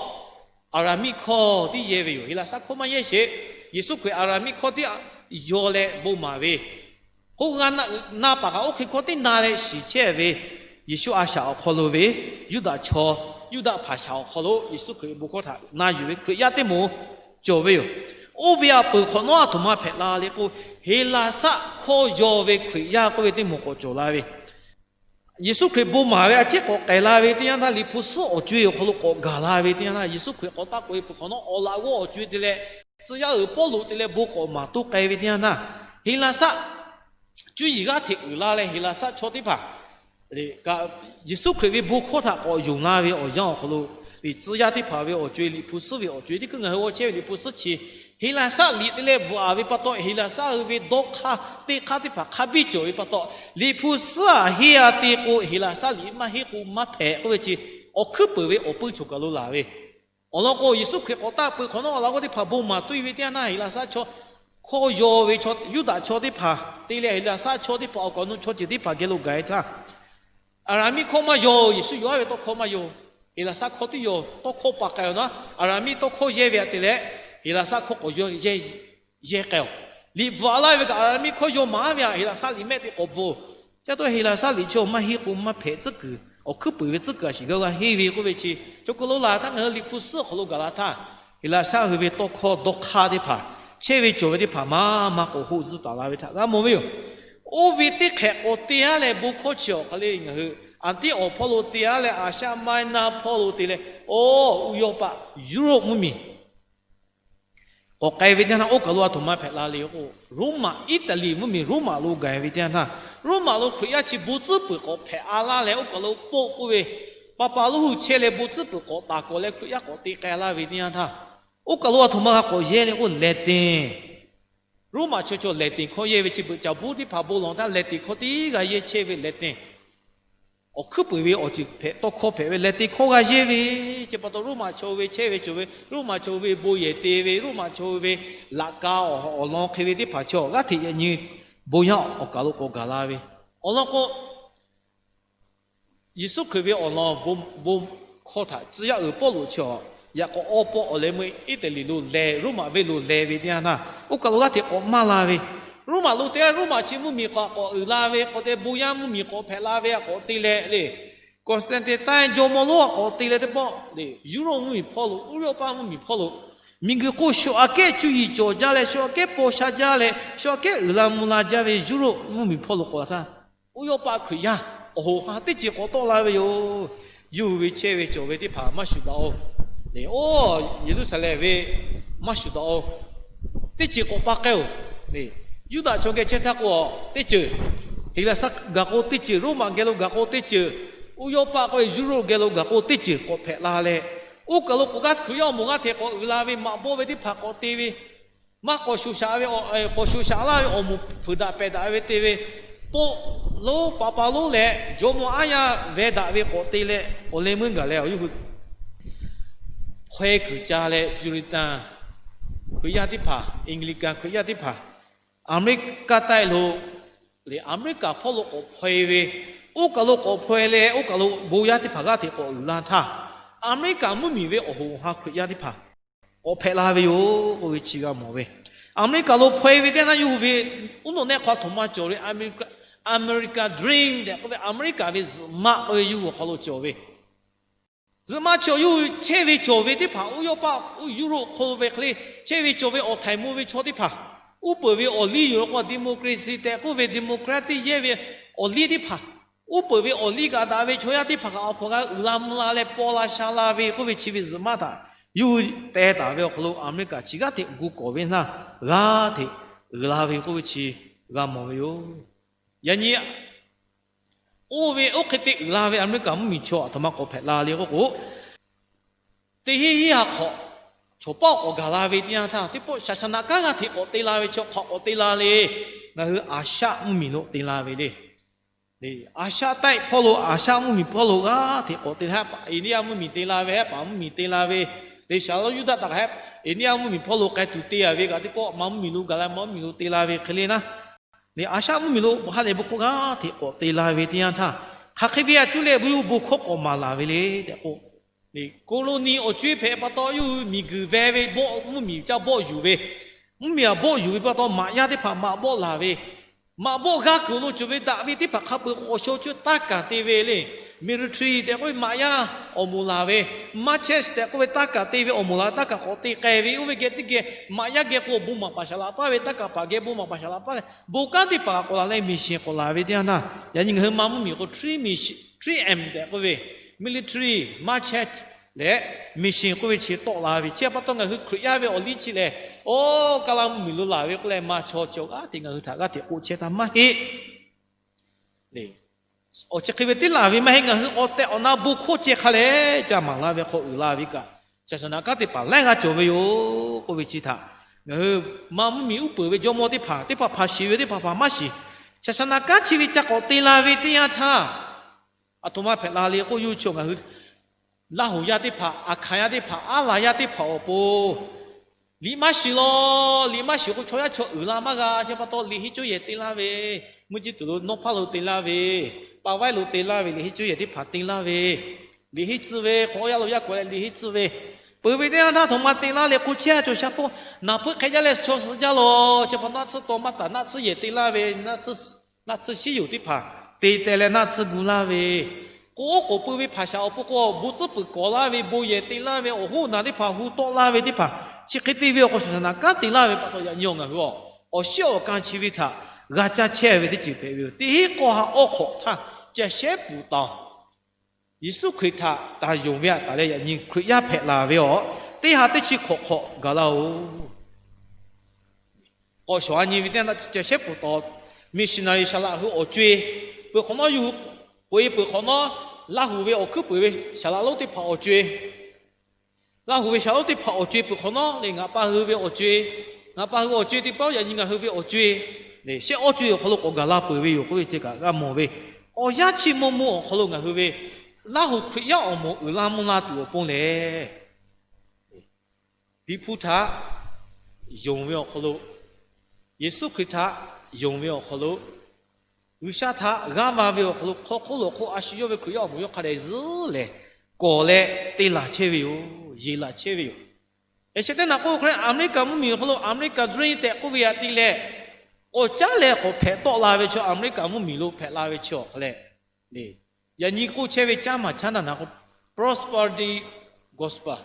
Aˍraˍmiˆ hkawˇ tiˉ yehˇ ve yoˬ. Heˍlaˍsaˆ hkawˇ maˇ yehˇ sheˍ. Yeˍsuˆ Hkriꞈ Aˍraˍmiˆ hkawˇ tiˉ yaw leh bon maˍ ve, k'oˆ g'a na paˍ kaꞈ oˇ hk'e hkawˇ tiˉ na leh shiˍ chehˇ ve, Yeˍsuˆ a shaꞈ awˬ hk'aw lo ve Yuˇdaꞈ chaw, Yuˇdaꞈ hpaˍ shaˍ awˬ hk'aw lo Yeˍsuˆ Hkriꞈ ve bon hkawˇ htaꞈ na yuˬ ve Hkriꞈ yaˇ teˇ moˍ cawˬ ve yoˬ. Oˇ ve a peuˬ hk'awꞈ nawˉ a htoꞈ ma hpehꞈ la le k'o, Heˍlaˍsaˆ hkawˇ yaw ve Hkriꞈ yaˇ k'oˆ ve teˇ moˍ k'awꞈ cawˬ la ve Yeˍsuˆ Hkriꞈ bon maˍ ve a ciˉ k'awꞈ k'ai la ve teˇ yanˇ htaˇ, Liꞈ hpu suhˉ awˬ co-e awˬ hk'aw lo k'awꞈ gaˬ la ve teˇ yanˇ htaˇ, Yeˍsuˆ Hkriꞈ k'awꞈ taˆ k'oꞈ-e peuˬ hk'awꞈ nawˉ awˬ laꞈ g'awˇ awˬ co-e te leh, tcuh yaˇ uiˍ Pawˇluꞈ te leh bon k'awꞈ maˍ toˇ k'ai ve teˇ yanˇ htaˇ, Heˍlaˍsaˆ cuˇ yiˍ g'aˇ hteꞈ uiˍ la leh Heˍlaˍsaˆ chaw teˇ hpaˍ kaꞈ Yeˍsuˆ Hkriꞈ ve bon hkawˇ htaꞈ k'awꞈ yonˍ la ve awˬ yanˇ awˬ hk'aw lo, tcuh yaˇ teˇ hpaˍ ve awˬ co-e Liꞈ hpu suhˉ ve awˬ co-e teˇ hkui ngaˬ hui g'aw chehˇ ve Liꞈ hpu suhˉ chi, Heˍlaˍsaˆ liꞈ te leh bvuhꞈ-a ve pa taw, Heˍlaˍsaˆ hui ve dawˇ hk'aˇ teˇ hk'aˇ teˇ hpaˍ hk'a biˇ cawˬ ve pa taw, Liꞈ hpu suhˉ-a henˇ-a te k'o Heˍlaˍsaˆ liꞈ maˇ henˇ k'o maˇ hpehꞈ k'oˆ ve chi, awˬ hkuiˉ peuˬ ve awˬ pui choˬ kaˬ lo laˬ ve awˬ lawn k'o, Yeˍsuˆ Hkriꞈ k'awꞈ taˆ peuˬ hk'awꞈ nawˉ awˬ laꞈ g'awˇ teˇ hpaˍ bon maˍ tuˬ-e ve teˇ yanˇ htaˇ, Heˍlaˍsaˆ chaw hkawˇ yaw ve chaw, Yuˇdaꞈ chaw teˇ hpaˍ te leh Heˍlaˍsaˆ chaw teˇ hpaˍ awˬ kaꞈ awˬ nu chaw ceuˬ teˇ hpaˍ geh lo gaˬ-e htaˇ, Aˍraˍmiˆ hkawˇ maˇ yaw-oˬ. Yeˍsuˆ yaw-a ve tawˇ hkawˇ maˇ yaw. Heˍlaˍsaˆ hkawˇ tiˉ yaw. Tawˇ hkawˇ pa k'ai-a naˉ, Aˍraˍmiˆ tawˇ hkawˇ yehˇ ve htaꞈ te leh, Heˍlaˍsaˆ hkawˇ k'awꞈ yaw yehˇ k'ai-oˬ. Liꞈ bvuhꞈ-a laˇ ve kaꞈ Aˍraˍmiˆ hkawˇ yaw maˍ-a ve htaꞈ Heˍlaˍsaˆ liꞈ mehˆ te k'awꞈ bvuhꞈ-oˬ. Ca taw Heˍlaˍsaˆ liꞈ chi maˇ henˇ k'o maˇ hpehꞈ tcuhˉ kuiˬ Awˬ hkuiˉ puiˍ ve tcuhˉ kuiˬ a shiˍ g'aˇ g'a henˇ ve k'oˆ ve chi, chaw hk'aw lo laˬ htaˇ ngaˬ hui Liꞈ hpu suhˉ awˬ hk'aw lo gaˬ la htaˇ, Heˍlaˍsaˆ hui ve tawˇ hkawˇ dawˇ hk'aˇ teˇ hpaˍ chehˇ ve cawˬ ve teˇ hpaˍ maˇ maˇ k'awꞈ hoˆ zuhˇ taˍ la ve htaꞈ g'a mawˬ ve yoˬ. Oˇ ve teˇ hk'ehꞈ k'awꞈ te-a leh bon hkawˇ chi awˬ hk'aw le ngaˬ hui Anˍtiˆawˍ hpawˇ lo te-a leh Aˍsaˆ Maˇ naˇ hpawˇ lo te leh, oˇ Uˇyawˇpaˆ Europe mvuhˇmiˬ k'awꞈ k'ai ve teˇ yanˇ htaˇ, oˇ kaˬ lo a htoꞈ ma hpehꞈ la le k'o, Roˉmaꞈ, Iˉtaˍliˍ mvuhˇmiˬ Roˉmaꞈ lo gaˬ ve teˇ yanˇ htaˇ, Roˉmaꞈ lo Hkriꞈ yaˇ chi bon tcuhˉ puiˍ k'awꞈ hpehꞈ-a laˇ leh, oˇ kaˬ lo poˆ k'oˆ ve, pa pa lonˉ hui chehˇ leh bon tcuhˉ puiˍ k'awꞈ taˍ kawꞈ leh Hkriꞈ yaˇ k'awꞈ te k'ai laˇ ve teˇ yanˇ htaˇ, oˇ kaˬ lo a htoꞈ ma g'a k'awꞈ yehˇ le k'o, Latin, Roˉmaꞈ chaw chaw Latin hkawˇ yehˇ ve chi beuꞈ caˍ buˇ teˇ hpaˍ bon lawˬ htaˇ Latin hkawˇ teˇ g'aˇ yehˇ chehˇ ve Latin. Awˬ hkuiˉ puiˍ ve awˬ ceuˬ hpehꞈ tawˇ hkawˇ hpehꞈ ve Latin hkawˇ g'a yehˇ ve, chi pa taw Roˉmaꞈ chaw ve chehˇ ve cawˬ ve, Roˉmaꞈ chaw ve bon yehˬ te ve, Roˉmaꞈ chaw ve laꞈ ka awˬ lawn hk'e ve teˇ hpaˍ chaw g'aˇ hteꞈ yaꞈ nyi bon yaˇ awˬ kaˬ lo k'awꞈ gaˬ la ve. Awˬ lawn k'o, Yeˍsuˆ Hkriꞈ ve awˬ lawn bon hkawˇ htaꞈ tcuh yaˇ uiˍ Pawˇluꞈ chi awˬ yaꞈ k'awꞈ awˇ pawˆ awˬ leh meuˇ Iˉtaˍliˍ lo leh, Roˉmaꞈ venˇ lo leh ve teˇ yanˇ htaˇ, oˇ kaˬ lo g'aˇ hteꞈ k'awꞈ maˇ la ve. Roˉmaꞈ lo te leh Roˉmaꞈ chi mvuhˇmiˬ k'awꞈ k'awꞈ uiˍ la ve k'awꞈ te, bon yaˇ mvuhˇmiˬ k'awꞈ hpehꞈ la ve a k'awꞈ te leh le, Constantine jawˇmawˇ lonˉ a k'awꞈ te leh teˇ pawˆ le, Europe mvuhˇmiˬ hpawˇ lo, Uˇyawˇpaˆ mvuhˇmiˬ hpawˇ lo, miˬguiˬ hk'oˆ shu aꞈ kehˉ cuˇ yiˍ cawˬ jaˇ leh, shu aꞈ kehˉ paw sha jaˇ leh, shu aꞈ kehˉ uiˍ la mvuh la jaˇ ve Europe mvuhˇmiˬ hpawˇ lo k'awꞈ la htaˇ, Uˇyawˇpaˆ Hkriꞈ yaˇ awˬ hoꞈ ha teˇ ceuˬ k'awꞈ tawˆ la ve yoˬ. Yawˇ hui ve chehˇ ve cawˬ ve teˇ hpaˍ maˇ shuˍ daꞈ-oˬ. Oˇ Yeˍruˆsaˍlehnˍ ve maˇ shuˍ daꞈ-oˬ. Teˇ ceuˬ k'awꞈ pa k'ai-oˬ. Yuˇdaꞈ chaw geh chehˇ htaˇ k'o teˇ ceuˬ, Heˍlaˍsaˆ gaˬ k'o teˇ ceuˬ, Roˉmaꞈ geh lo gaˬ k'o teˇ ceuˬ, Uˇyawˇpaˆ k'oˆ ve Europe geh lo gaˬ k'o teˇ ceuˬ k'awꞈ hpehꞈ la leh, oˇ kaˬ lo k'awꞈ g'aˇ Hkriꞈ yaˇ awˬ moˍ g'aˇ hteꞈ k'awꞈ uiˍ la ve, maꞈ bawˆ ve teˇ hpaˍ k'awꞈ te ve, maˇ k'awꞈ shuˍ shaꞈ ve, k'awꞈ shuˍ shaꞈ laˇ ve awˬ moˍ fuiˍ daꞈ pehˬ daꞈ ve te ve, poˆ lonˉ pa pa lonˉ leh jawˇmawˇ aˉ yaˇ veh daꞈ ve k'awꞈ te leh awˬ leh meuˇ gaˬ leh awˬ yawˇ hui hpaw-e kuiˬ ca leh Puritan Hkriꞈ yaˇ teˇ hpaˍ, Anglican Hkriꞈ yaˇ teˇ hpaˍ, Aˍmeˍriˆkaˆ taˆ-e lo le, Aˍmeˍriˆkaˆ hpawˇ lo k'awꞈ hpaw-e ve, oˇ kaˬ lo k'awꞈ hpaw-e leh oˇ kaˬ lo bon yaˇ teˇ hpaˍ g'aˇ hteꞈ k'awꞈ uiˍ la htaˇ, Aˍmeˍriˆkaˆ mvuhˇmiˬ ve awˬ hoꞈ ha Hkriꞈ yaˇ teˇ hpaˍ k'awꞈ hpehꞈ la ve yoˬ k'oˆ ve chi g'a mawˬ ve. Aˍmeˍriˆkaˆ lo hpaw-e ve teˇ yanˇ htaˇ yawˇ hui ve uˉ nawꞈ nehˆ hk'aw a htoꞈ ma cawˬ ve, America Dream tehꞈ k'oˆ ve Aˍmeˍriˆkaˆ ve zuhꞈ maˆ k'oˆ ve yawˇ hui awˬ hk'aw lo cawˬ ve. Zuhꞈ maˆ chi awˬ yawˇ hui chehˇ ve cawˬ ve teˇ hpaˍ, Uˇyawˇpaˆ, Europe hk'oˆ lo ve hk'e le chehˇ ve cawˬ ve awˬ htaiˍ mvuh ve chaw teˇ hpaˍ, uˉ peunˍ ve awˬ liˇ yoˬ k'o democracy tehꞈ k'oˆ ve democratic yehˇ ve awˬ liˇ teˇ hpaˍ, uˉ peunˍ ve awˬ liˇ kaꞈ daꞈ ve chaw yaˇ teˇ hpaˍ kaꞈ awˬ hk'aw g'a uiˍ la mvuh la leh paw la sha la ve k'oˆ ve chi ve zuhꞈ maˆ htaꞈ yawˇ hui teh taˍ ve awˬ hk'aw lo Aˍmeˍriˆkaˆ chi g'aˇ hteꞈ gu kawˍ ve htaˇ g'aˇ hteꞈ uiˍ la ve k'oˆ ve chi g'a mawˬ ve yoˬ. Yaꞈ nyi oˇ ve oˇ hk'e te uiˍ la ve Aˍmeˍriˆkaˆ mvuhˇmiˬ chaw a htoꞈ ma k'awꞈ hpehꞈ la le k'oˆ k'o, teˇ hinˉ hinˉ ha hk'awꞈ chaw paˆ k'awꞈ gaˬ la ve teˇ yanˇ htaˇ, teˇ pawˆ shaˍsaˍnaˍ kanˉ g'aˇ hteꞈ k'awꞈ te la ve chaw hk'awꞈ k'awꞈ te la le. Ngaˬ hui Aˍshaˆ mvuhˇmiˬ lo te la ve le. Aˍshaˆ taˆ-e hpawˇ lo, Aˍshaˆ mvuhˇmiˬ hpawˇ lo g'aˇ hteꞈ k'awꞈ te la, India mvuhˇmiˬ te la ve, Hehˉ paˍ mvuhˇmiˬ te la ve, te shaˍ laˇ Yuˇdaꞈ taˍ hehˉ India mvuhˇmiˬ hpawˇ lo k'ai tuˬ te a ve kaꞈ teˇ pawˆ ma mvuhˇmiˬ lo gaˬ la, ma mvuhˇmiˬ lo te la ve hk'e le naˉ, Aˍshaˆ mvuhˇmiˬ lo ha lehˬ bon hkawˇ g'aˇ hteꞈ k'awꞈ te la ve teˇ yanˇ htaˇ, hk'aˬ hk'e ve a cuˇ leh bon hkawˇ k'awꞈ maˍ laˬ ve le tehꞈ k'o, colony awˬ co-e hpehꞈ pa taw yawˇ hui miˬguiˬ veh ve bawˆ, mvuhˇmiˬ caˇ bawˆ yuˬ ve, mvuhˇmiˬ aꞈ bawˆ yuˬ ve pa taw maꞈ yaˇ teˇ hpaˍ maꞈ bawˆ laˬ ve, maꞈ bawˆ g'aˇ kuiˬ lo cawˬ ve daꞈ ve teˇ hpaˍ hk'a peu-eˬ k'awꞈ shaw chehˇ taˇ kaˬ te ve le. Military tehꞈ k'oˆ ve maꞈ yaˇ awˬ moˍ laˬ ve, maˇ chehˇ tehꞈ k'oˆ ve taˇ kaˬ te ve awˬ moˍ laˬ ve, taˇ kaˬ k'awꞈ te k'ai ve, oˇ ve geh teˇ geh maꞈ yaˇ geh k'o bon maˍ paˍ shaˍ laꞈ paˇ ve, taˇ kaˬ paˍ geh bon maˍ paˍ shaˍ laꞈ paˇ leh bon kanˉ teˇ hpaˍ k'awꞈ laˬ leh mission k'awꞈ laˬ ve teˇ yanˇ htaˇ, yaꞈ nyi ngaˬ hui ma mvuhˇmiˬ k'o three mission, three M tehꞈ k'oˆ ve, military, maˇ chehˇ leh mission k'oˆ ve chi tawˆ la ve. Chi pa taw ngaˬ hui Hkriꞈ yaˇ ve awˬ liˇ chi lehˬ, oˇ Kaˇlaˇ mvuhˇmiˬ lo laˬ ve k'oˆ leh ma chaw chi awˬ g'aˇ hteꞈ ngaˬ hui htaꞈ g'aˇ hteꞈ k'oˆ chehˇ htaˇ maˇ heˆ. Awˬ chi hk'e ve teˇ laˬ ve maˇ heˆ, ngaˬ hui awˬ tehˬ awˬ na bon hkawˇ ceh hk'a leh ca maˍ laˇ ve hk'aw uiˍ la ve kaꞈ, shaˍsaˍnaˍ kanˉ teˇ hpaˍ laiˉ g'aˇ cawˬ ve yoˬ k'oˆ ve chi htaꞈ ngaˬ hui ma mvuhˇmiˬ uˉ peunˍ ve jawˇmawˇ teˇ hpaˍ, teˇ hpaˍ hpaˍ shiˍ ve, teˇ hpaˍ hpaˍ maˇ shiˍ, shaˍsaˍnaˍ kanˉ chi ve ca k'awꞈ te la ve teˇ yanˇ htaˇ, a htoꞈ ma hpehꞈ la le k'oˆ, yawˇ hui chi ngaˬ hui Laˇ hoˍ yaˇ teˇ hpaˍ, Aˍhkaˍ yaˇ teˇ hpaˍ, Aˉ laˬ yaˇ teˇ hpaˍ awˬ pon liꞈ maˇ shiˍ law. Liꞈ maˇ shiˍ k'o chaw yaˇ chaw uiˍ la maˇ g'a. Chi pa taw liꞈ henˇ cuˇ yehˬ te laˇ ve, mvuhˇ ciˇ tuˬ lo, nawˇ hpaˇ lo te laˇ ve, pa vaiˉ lo te laˇ ve, liꞈ henˇ cuˇ yehˬ teˇ hpaˍ te laˇ ve, liꞈ henˇ tcuh ve, hk'awꞈ yaˇ lo yaˇ k'awꞈ leh liꞈ henˇ tcuh ve, peuˬ ve teˇ yanˇ htaˇ a htoꞈ ma te laˇ le k'o, chehˇ a cawˬ sha hpawˇ naˍ hpeuˆ hk'e jaˇ leh chaw suh jaˇ law. Chi pa naˆ tsuhˇ taw maˇ taˍ, naˆ tsuhˇ yehˬ te laˇ ve, naˆ tsuhˇ shiˉ yoˬ teˇ hpaˍ te teh leh naˆ tsuhˇ gu laˇ ve, k'o oˉ k'oˍ pui ve hpaˍ shaˍ awˬ pon k'o, bon tcuhˉ peuˬ kawˍ laˇ ve, bon yehˬ te laˇ ve, awˬ hoˉ naˬ teˇ hpaˍ hu tawˆ laˇ ve teˇ hpaˍ, chi hk'e te ve awˬ hk'aw shaˍ shaˍ naˍ kanˉ te laˇ ve pa taw, yaꞈ nyi awˬ ngaˬ hui awˬ, awˬ shiˉ awˬ kan chi ve htaꞈ g'a caˇ chehˇ ve teˇ ceuˬ hpehꞈ ve yoˬ. Teˇ hinˉ k'awˇ ha awˇ hk'awꞈ htaˇ, ca shehˉ puˍ taˍ-oˬ. Yeˍsuˆ Hkriꞈ htaꞈ taˍ yonˍ ve htaꞈ taˍ leh yaꞈ nyi Hkriꞈ yaˇ hpehꞈ la ve awˬ, teˇ ha teˇ chi hk'awꞈ hk'awꞈ gaˬ laˇ-oˬ. K'awꞈ shawˍ a nyi ve teˇ yanˇ htaˇ, ca shehˉ puˍ taˍ-oˬ. Missionary shaˍ laꞈ hui awˬ co-e peuˬ hk'awꞈ nawˉ, yawˇ hui k'oꞈ-e peuˬ hk'awꞈ nawˉ, Laˇ huˍ ve awˬ hkuiˉ peuˬ ve shaˍ laꞈ lonˉ teˇ hpaˍ awˬ co-e, Laˇ huˍ ve shaˍ laꞈ lonˉ teˇ hpaˍ awˬ co-e peuˬ hk'awꞈ nawˉ le, ngaˬ pa hui ve awˬ co-e, ngaˬ pa hui awˬ co-e teˇ pawˆ yaꞈ nyi ngaˬ hui ve awˬ co-e le, shehˆ awˇ co-e awˬ hk'aw lo k'awꞈ gaˬ la peuˬ ve yoˬ k'oˆ ve chi kaꞈ g'a mawˬ ve. Awˬ yanˇ chi maw maw awˬ hk'aw lo ngaˬ hui ve Laˇ huˍ Hkriꞈ yaˇ awˬ moˍ uiˍ la mvuh la tuˬ awˬ pon lehˬ, Liꞈ hpu htaꞈ yonˍ ve awˬ hk'aw lo, Yeˍsuˆ Hkriꞈ htaꞈ yonˍ ve awˬ hk'aw lo, G'uiˬsha htaꞈ g'aˇ va ve awˬ hk'aw lo, hk'aw hk'oˆ lo awˬ hk'oˆ a shu yawˇ ve Hkriꞈ yaˇ awˬ moˍ yawˇ hk'a dehꞈ zuhˉ lehˬ kawˍ leh te laˬ chehˇ ve yoˬ. Yeˬ laˬ chehˇ ve yoˬ. Yaꞈ sheh teˇ naꞈ k'oˆ hk'e, America mvuhˇmiˬ awˬ hk'aw lo America Dream tehꞈ k'oˆ ve yaꞈ ti leh, k'awꞈ caˉ leh k'awꞈ hpehꞈ tawˆ la ve chaw, America mvuhˇmiˬ lo hpehꞈ la ve chaw awˬ hk'a leh, yaꞈ nyi k'oˆ chehˇ ve caˉ maˬ chaˉ naˬ naˬ k'o, prosperity gospel,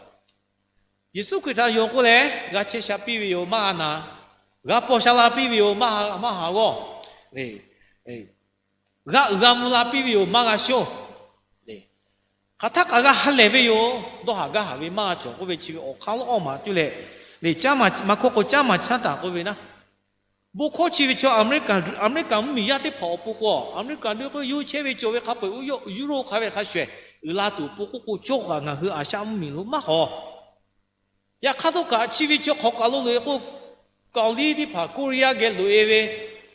Yeˍsuˆ Hkriꞈ htaꞈ yonˍ k'oˆ leh g'a chehˇ sha piˇ ve yoˬ, maˇ g'a naˬ. G'a paw sha la piˇ ve yoˬ, maˇ g'a, maˇ haꞈ g'awˇ. G'a uiˍ g'a mvuh la piˇ ve yoˬ, maˇ g'a shonˇ. Hk'aˬ htaˇ kaꞈ g'a ha lehˬ ve yoˬ, dawˇ haˍ gaˇ haˍ ve maˇ g'a cawˬ k'oˆ ve chi ve awˬ hk'aˇ lawˉ awˇ maˍ cuˇ leh, le caˉ maˬ, maˇ hkawˇ k'o caˉ maˬ chaˉ taˍ k'oˆ ve naˉ, bon hkawˇ chi ve chaw America, America mvuhˇmiˬ yaˇ teˇ hpaˍ awˬ pon k'o, America dawˇ k'o yuˇ chehˇ ve cawˬ ve hk'a peu-eˬ, Europe hk'a ve hk'a shuˍ shuˍ uiˍ la tuˬ awˬ pon k'oˆ k'o, cawˇ kaꞈ ngaˬ hui Aˍsaˆ mvuhˇmiˬ lo maˇ hawˍ. Yaꞈ hk'aˇ htawˇ kaꞈ chi ve chaw hk'awꞈ kaˬ lo loꞈ-e k'o, Kaoˍliˇ teˇ hpaˍ, Korea geh loꞈ-e ve,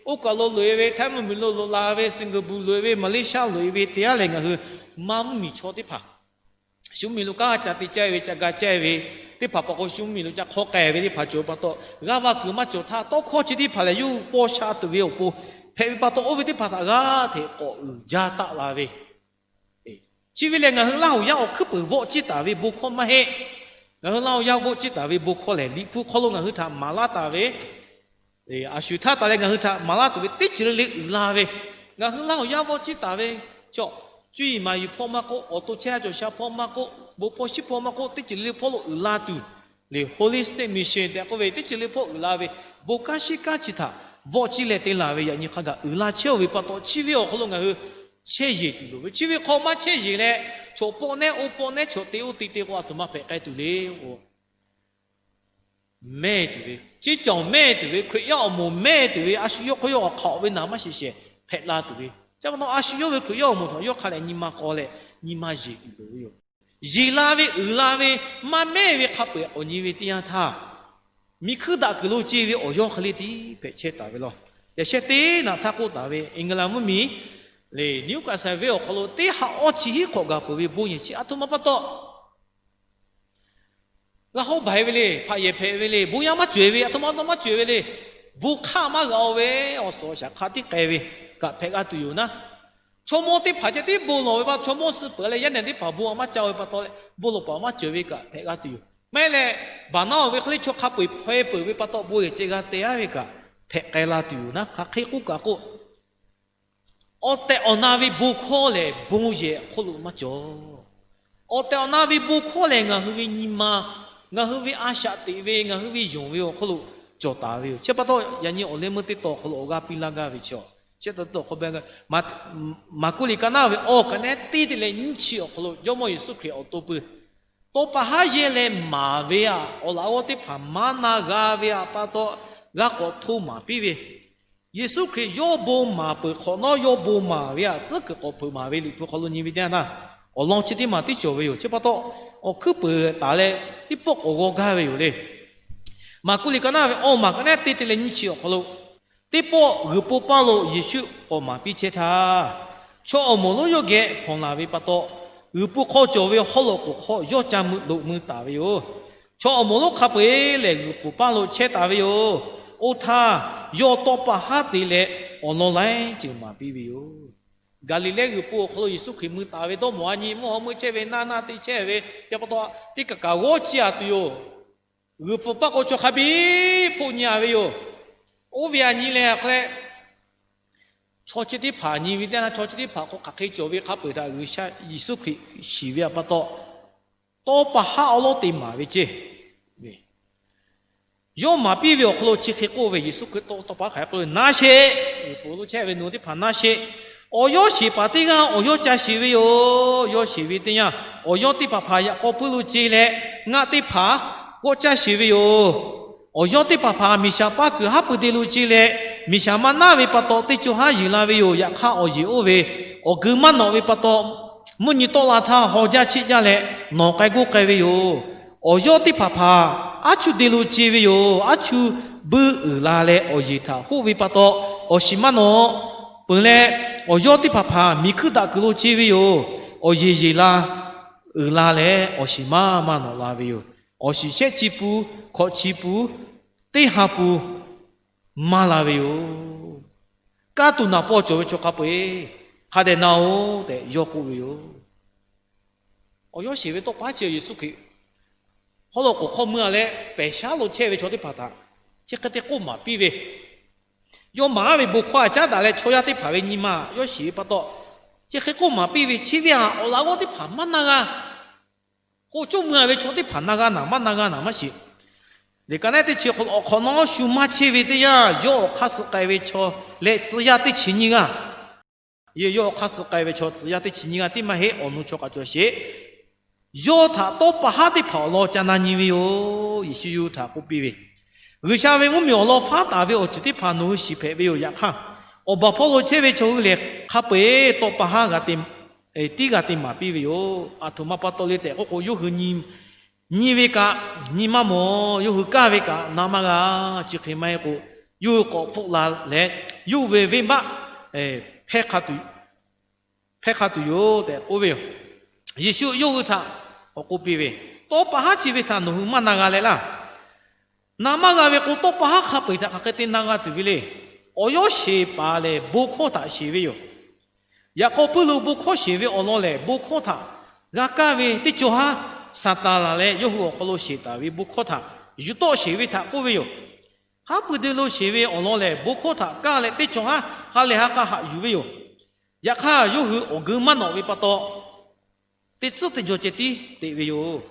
oˇ kaˬ lo loꞈ-e ve, Htaiˇ mvuhˇmiˬ lo loꞈ la ve, Singapore loꞈ-e ve, Malaysia loꞈ-e ve te-a leh ngaˬ hui maˇ mvuhˇmiˬ chaw teˇ hpaˍ, shu mvuhˇmiˬ lo kanˉ ca te caˇ ve, ca ga caˇ ve teˇ hpaˍ pa k'o, shu mvuhˇmiˬ lo ca hk'awˇ k'ai ve teˇ hpaˍ cawˬ pa taw, g'aˇ va kuiˬ maˇ cawˬ htaˇ, tawˇ hkawˇ chi teˇ hpaˍ lehˬ yawˇ hui paw sha tuˬ ve awˬ pon hpehꞈ ve pa taw, oˇ ve teˇ hpaˍ htaꞈ g'aˇ hteꞈ k'awꞈ uiˍ jaˇ taˆ la ve. Chi ve lehˬ, ngaˬ hui Laˇ huˍ yaˇ awˬ hkuiˉ peuˬ vawˆ ciˇ taˍ ve bon hkawˇ maˇ heˆ. Ngaˬ hui Laˇ huˍ yaˇ vawˆ ciˇ taˍ ve bon hkawˇ lehˬ, Liꞈ hpu hk'aw lo ngaˬ hui htaꞈ maˍ laˇ taˍ ve, a shu htaˇ taˍ leh ngaˬ hui htaꞈ maˍ laˇ tuˬ ve teˇ ceuˬ le le uiˍ la ve, ngaˬ hui Laˇ huˍ yaˇ vawˆ ciˇ taˍ ve chaw, cuˇ yiˍ maˍ yiˍ hpawˇ maˇ k'oˆ, awˬ to chehˇ a cawˬ sha hpawˇ maˇ k'oˆ, bon hpawˇ shiˉ hpawˇ maˇ k'oˆ, teˇ ceuˬ le le hpawˇ lo uiˍ la tuˬ, le holistic mission tehꞈ k'oˆ ve teˇ ceuˬ le hpawˇ uiˍ la ve, bon kanˉ shiˉ kanˉ chi htaꞈ vawˆ ciˇ leh te laˬ ve yaꞈ nyi hk'a gaˬ uiˍ la chehˇ-oˬ ve pa taw, chi ve awˬ hk'aw lo ngaˬ hui chehˇ yeˬ tuˬ loˍ ve. Chi ve hk'aw maˇ chehˇ yeˬ leh, chaw pawˆ nehˉ oˇ pawˆ nehˉ chaw te oˇ te te k'o, a htoꞈ ma hpehꞈ k'ai tuˬ le k'o, mehˇ tuˬ ve, ceˇ cawˬ mehˇ tuˬ ve, Hkriꞈ yaˇ awˬ moˍ mehˇ tuˬ ve, a shu yawˇ hk'aw yawˇ awˬ hk'aw ve naˍ maˇ sheˍ shehˍ hpehꞈ la tuˬ ve. Chi pa taw a shu yawˇ ve Hkriꞈ yaˇ awˬ moˍ htaꞈ yawˇ hk'a dehꞈ nyi ma k'aw leh nyi ma yeˬ tuˬ loˍ ve yoˬ. Yeˬ la ve uiˍ la ve maˇ mehˇ ve hk'a peu-eˬ k'awꞈ nyi ve teˇ yanˇ htaˇ, miˬ hkuiˇ daꞈ kuiˬ lo ce ve awˬ yawˇ hk'e le tiˉ hpehꞈ chehˇ taˍ ve law. Yaꞈ sheh teˇ naꞈ htaˇ k'oˆ taˍ ve England mvuhˇmiˬ le Newcastle venˇ awˬ hk'aw lo teˇ ha awˇ chi hiˉ hk'awꞈ gaˬ peuˬ ve bon yehˬ chi a htoꞈ ma pa taw g'a hawˉ baiˬ ve le, hpaꞈ yehˬ hpehꞈ ve le, bon yaˇ maˇ cawˬ-e ve, a htoꞈ ma pa taw maˇ cawˬ-e ve le, bon hk'aˆ maˇ g'a-o ve, awˬ suhˍ awˬ shaˍ hk'a tiˉ k'ai ve kaꞈ hpehꞈ g'a tuˬ yoˬ naˉ. Chaw mawˇ teˇ hpaˍ ceh tiˉ bon lawˬ ve pa, chaw mawˇ suh peuˬ leh yaˇ nehˬ teˇ hpaˍ bon a maˇ ca-o ve pa taw leh bon lawˬ paˍ maˇ cawˬ ve kaꞈ hpehꞈ g'a tuˬ yoˬ. Maˇ heˆ leh, baˬ naˉ-oˬ ve hk'e le chaw hk'a peu-eˬ hpaw-e peuˬ ve pa taw bon yehˬ ceh g'a te-a ve kaꞈ hpehꞈ k'ai la tuˬ yoˬ naˉ. Hk'aˬ hk'e k'oˆ kaꞈ k'o, awˬ tehˬ awˬ na ve bon hkawˇ lehˬ bon yehˬ awˬ hk'oˆ lo maˇ cawˬ. Awˬ tehˬ awˬ na ve bon hkawˇ lehˬ ngaˬ hui ve nyi ma, ngaˬ hui ve a shaꞈ teꞈ ve, ngaˬ hui ve yonˍ ve awˬ hk'oˆ lo cawˬ taˍ ve yoˬ. Chi pa taw yaꞈ nyi awˬ leh meuˇ teˇ taw awˬ hk'aw lo awˬ g'aˇ piˇ laˇ gaˇ ve chi, chi taw taw hk'aw beh, Maˍkuˆ liꞈ ka naˇ ve awˬ kaꞈ nehˉ teˇ te leh nyiˇ chi awˬ hk'aw lo Jawˇmawˇ Yeˍsuˆ Hkriꞈ awˬ to pui tawˇ pa haˉ yehˇ leh maˍ ve aꞈ, awˬ laꞈ g'awˇ teˇ hpaˍ maˇ na g'a ve aꞈ pa taw g'a k'awꞈ hto maˍ piˇ ve, Yeˍsuˆ Hkriꞈ yawˇ bon maˍ peuˬ hk'awꞈ nawˉ yawˇ bon maˍ ve aꞈ tcuhˉ kuiˬ k'awꞈ hpeuꞈ maˍ ve Liꞈ hpu hk'aw lo nyi ve teˇ yanˇ htaˇ, awˬ lawn chi teˇ maˬ tiˉ cawˬ ve yoˬ. Chi pa taw, awˬ hkuiˉ peuˬ taˍ leh teˇ pawˆ k'awꞈ g'aw gaˇ ve yoˬ le. Maˍkuˆ liꞈ ka naˇ ve awˬ maˬ kaꞈ nehˉ teˇ te leh nyiˇ chi awˬ hk'aw lo, teˇ pawˆ g'uiˬ po paˇ lo Yeˍsuˆ k'awꞈ maˍ piˇ chehˇ htaˇ, chaw awˬ moˍ lonˉ yawˇ geh hpawnˬ laˬ ve pa taw, g'uiˬ po hk'aw cawˬ ve hawˉ lawꞈ k'oˍ hk'aw yawˇ ca mui loꞈ mui taˍ ve yoˬ. Chaw awˬ moˍ lonˉ hk'a peu-eˬ lehˬ g'uiˬ pfuhˍ paˇ lo chehˇ taˍ ve yoˬ. Oˇ htaˇ, yawˇ tawˇ pa haˉ te leh awˬ lawn laiˉ ceuˬ maˍ piˇ ve yoˬ. Gaˍliˍlehˇ g'uiˬ po awˬ hk'aw lo Yeˍsuˆ Hkriꞈ mui taˍ ve dawˇ mawˬ a nyi mvuhˇ haw meuˇ chehˇ ve naˇ naˇ te chehˇ ve, yaꞈ pa taw teˇ kaꞈ kaꞈ g'awˇ ciˇ a tuˬ yoˬ. G'uiˬ pfuhˍ paˇ k'o chaw hk'a biˇ hpoˆ nyi a ve yoˬ. Oˇ ve a nyi leh a hk'e leh, chaw chi teˇ hpaˍ nyi ve teˇ yanˇ, chaw chi teˇ hpaˍ hk'aw hk'aˬ hk'e cawˬ ve hk'a peu-eˬ htaꞈ G'uiˬsha Yeˍsuˆ Hkriꞈ shiˍ ve pa taw, tawˇ pa haˉ awˉ lawˉ te maˍ ve ceˇ. Yawˇ maˍ piˇ ve awˬ hk'aw lo chi hk'e k'oˆ ve, Yeˍsuˆ Hkriꞈ tawˇ pa haˉ hk'aˬ hk'e k'oˆ ve, Na sheˍ. Pfuhˍ lo chehˇ ve nawˬ teˇ hpaˍ na sheˍ. Awˬ yawˇ sheˍ paˍ teˇ g'aˇ awˬ yawˇ ca sheˍ ve yoˬ. Yawˇ sheˍ ve teˇ yanˇ, awˬ yawˇ teˇ hpaˍ hpaˍ yaꞈ k'aw puiˉ lo ce leh, ngaˆ teˇ hpaˍ kawˆ caˇ sheˍ ve yoˬ. Awˬ yawˇ teˇ hpaˍ hpaˍ miˬ shaˍ paˇ kuiˬ haˉ pui de lo ce leh, miˬ shaˍ maˇ naˉ ve pa taw teˇ cawˬ haˉ yeˬ la ve yoˬ. Yaꞈ hk'aˇ, awˬ yeˬ oˇ ve awˬ geu maˇ nawꞈ ve pa taw, mvuhˇ nyi tawˆ la htaˇ haw jaˇ cheˆ jaˇ leh, nawˬ k'ai g'oˇ k'ai ve yoˬ. Awˬ yawˇ teˇ hpaˍ hpaˍ aˉ chuˇ de lo ce ve yoˬ. Aˉ chuˇ buiˇ uiˍ la leh awˬ yeˬ htaꞈ hoˆ ve pa taw, awˬ shiˍ maˇ nawꞈ. Peuˬ leh, awˬ yawˇ teˇ hpaˍ hpaˍ miˬ hkuiˇ daꞈ kuiˬ lo ce ve yoˬ. Awˬ yeˬ yeˬ la uiˍ la leh, awˬ shiˍ maˇ maˇ nawꞈ la ve yoˬ. Awˬ shiˍ shehˆ chi pun, hkawꞈ chi pun, teˇ ha pun maˇ la ve yoˬ. Kanˉ tuˬ naˍ paw cawˬ ve chaw hk'a peu-eˬ hk'a dehꞈ na-oˬ tehꞈ yawˇ k'oˆ ve yoˬ. Awˬ yawˇ sheˍ ve tawˇ pa haˉ chi Yeˍsuˆ Hkriꞈ hawˉ lo k'oˍ hk'awˇ mui-a leh, pehˬ shaˉ lo chehˇ ve chaw teˇ hpaˍ htaꞈ chi hk'e te k'oˆ maˍ piˇ ve, yawˇ maˍ-aˉ ve bon hkawˇ-a caˉ daꞈ leh, chaw yaˇ teˇ hpaˍ ve nyi ma yawˇ sheˍ ve pa taw, chi hk'e k'oˆ maˍ piˇ ve, Chi ve-a, awˬ laꞈ g'awˇ teˇ hpaˍ maˇ na g'a. K'o, coˇ mui-a ve chaw teˇ hpaˍ na g'a naˍ maˇ na g'a naˍ maˇ shiˍ. Liꞈ ka naˉ teˇ chi hk'aw lo, awˬ hk'awꞈ nawˉ shu maˇ chehˇ ve teˇ yanˇ, yawˇ awˬ hk'aˇ suh k'ai ve chaw leh tcuh yaˇ teˇ chi nyiˇ g'aˇ, yawˇ awˬ hk'aˇ suh k'ai ve chaw tcuh yaˇ teˇ chi nyiˇ g'aˇ tiˉ maˇ heˆ, awˬ nu chaw k'aꞈ cawˬ sheˍ. Yawˇ htaꞈ tawˇ pa haˉ teˇ hpaˍ awˬ lawn ca na nyi ve yoˬ. Yeˍsuˆ yawˇ hui htaꞈ k'oˆ piˇ ve, G'uiˬsha ve mvuhˇmiˬ awˬ lawn faˉ taˍ ve awˬ ceuˬ teˇ hpaˍ nawˬ hui shiˍ hpehꞈ ve yoˬ. Yaꞈ hk'aˇ, awˬ baˬ hpawˇ lo chehˇ ve chaw hui lehˬ, hk'a peu-eˬ tawˇ pa haˉ g'a te tiˉ g'a te maˍ piˇ ve yoˬ. Aˬ htoꞈ ma pa taw le tehꞈ k'oˆ k'o, yawˇ hui nyi ve kaꞈ nyi maˇ mawˬ. Yawˇ hui kaˇ ve kaꞈ na maˇ g'a. Chi hk'e maˇ heˆ k'o, yawˇ hui k'awꞈ hpfuhˆ la leh, yawˇ hui ve venˇbaˆ hpehˇ hk'a tuˬ yoˬ tehꞈ k'oˆ ve yoˬ. Yeˍsuˆ yawˇ hui htaꞈ k'awꞈ k'oˆ piˇ ve, Tawˇ pa haˉ chi ve htaꞈ nawˬ hui maˇ na g'a leh laˇ. Na maˇ g'a ve k'o, tawˇ pa haˉ hk'a peu-eˬ htaꞈ hk'aˬ hk'e te na g'a tuˬ ve le. Awˬ yawˇ sheˍ paˍ lehˬ, bon hkawˇ htaꞈ sheˍ ve yoˬ. Yaꞈ k'aw puiˉ lo bon hkawˇ sheˍ ve awˬ lawn lehˬ, bon hkawˇ htaꞈ g'a kaˇ ve teˇ cawˬ haˉ Saˍtanˍ laˬ leh, yawˇ hui awˬ hk'aw lo sheˍ taˍ ve bon hkawˇ htaꞈ yuˬ tawˆ sheˍ ve htaꞈ k'oˆ ve yoˬ. Haˉ pui de lo sheˍ ve awˬ lawn lehˬ, bon hkawˇ htaꞈ kaˇ leh teˇ cawˬ haˉ ha lehˬ ha k'a haꞈ yuˬ ve yoˬ. Yaꞈ hk'aˇ, yawˇ hui awˬ geu maˇ nawꞈ ve pa taw, teˇ tcuhˉ teˇ jaw ceh tiˉ teꞈ ve yoˬ.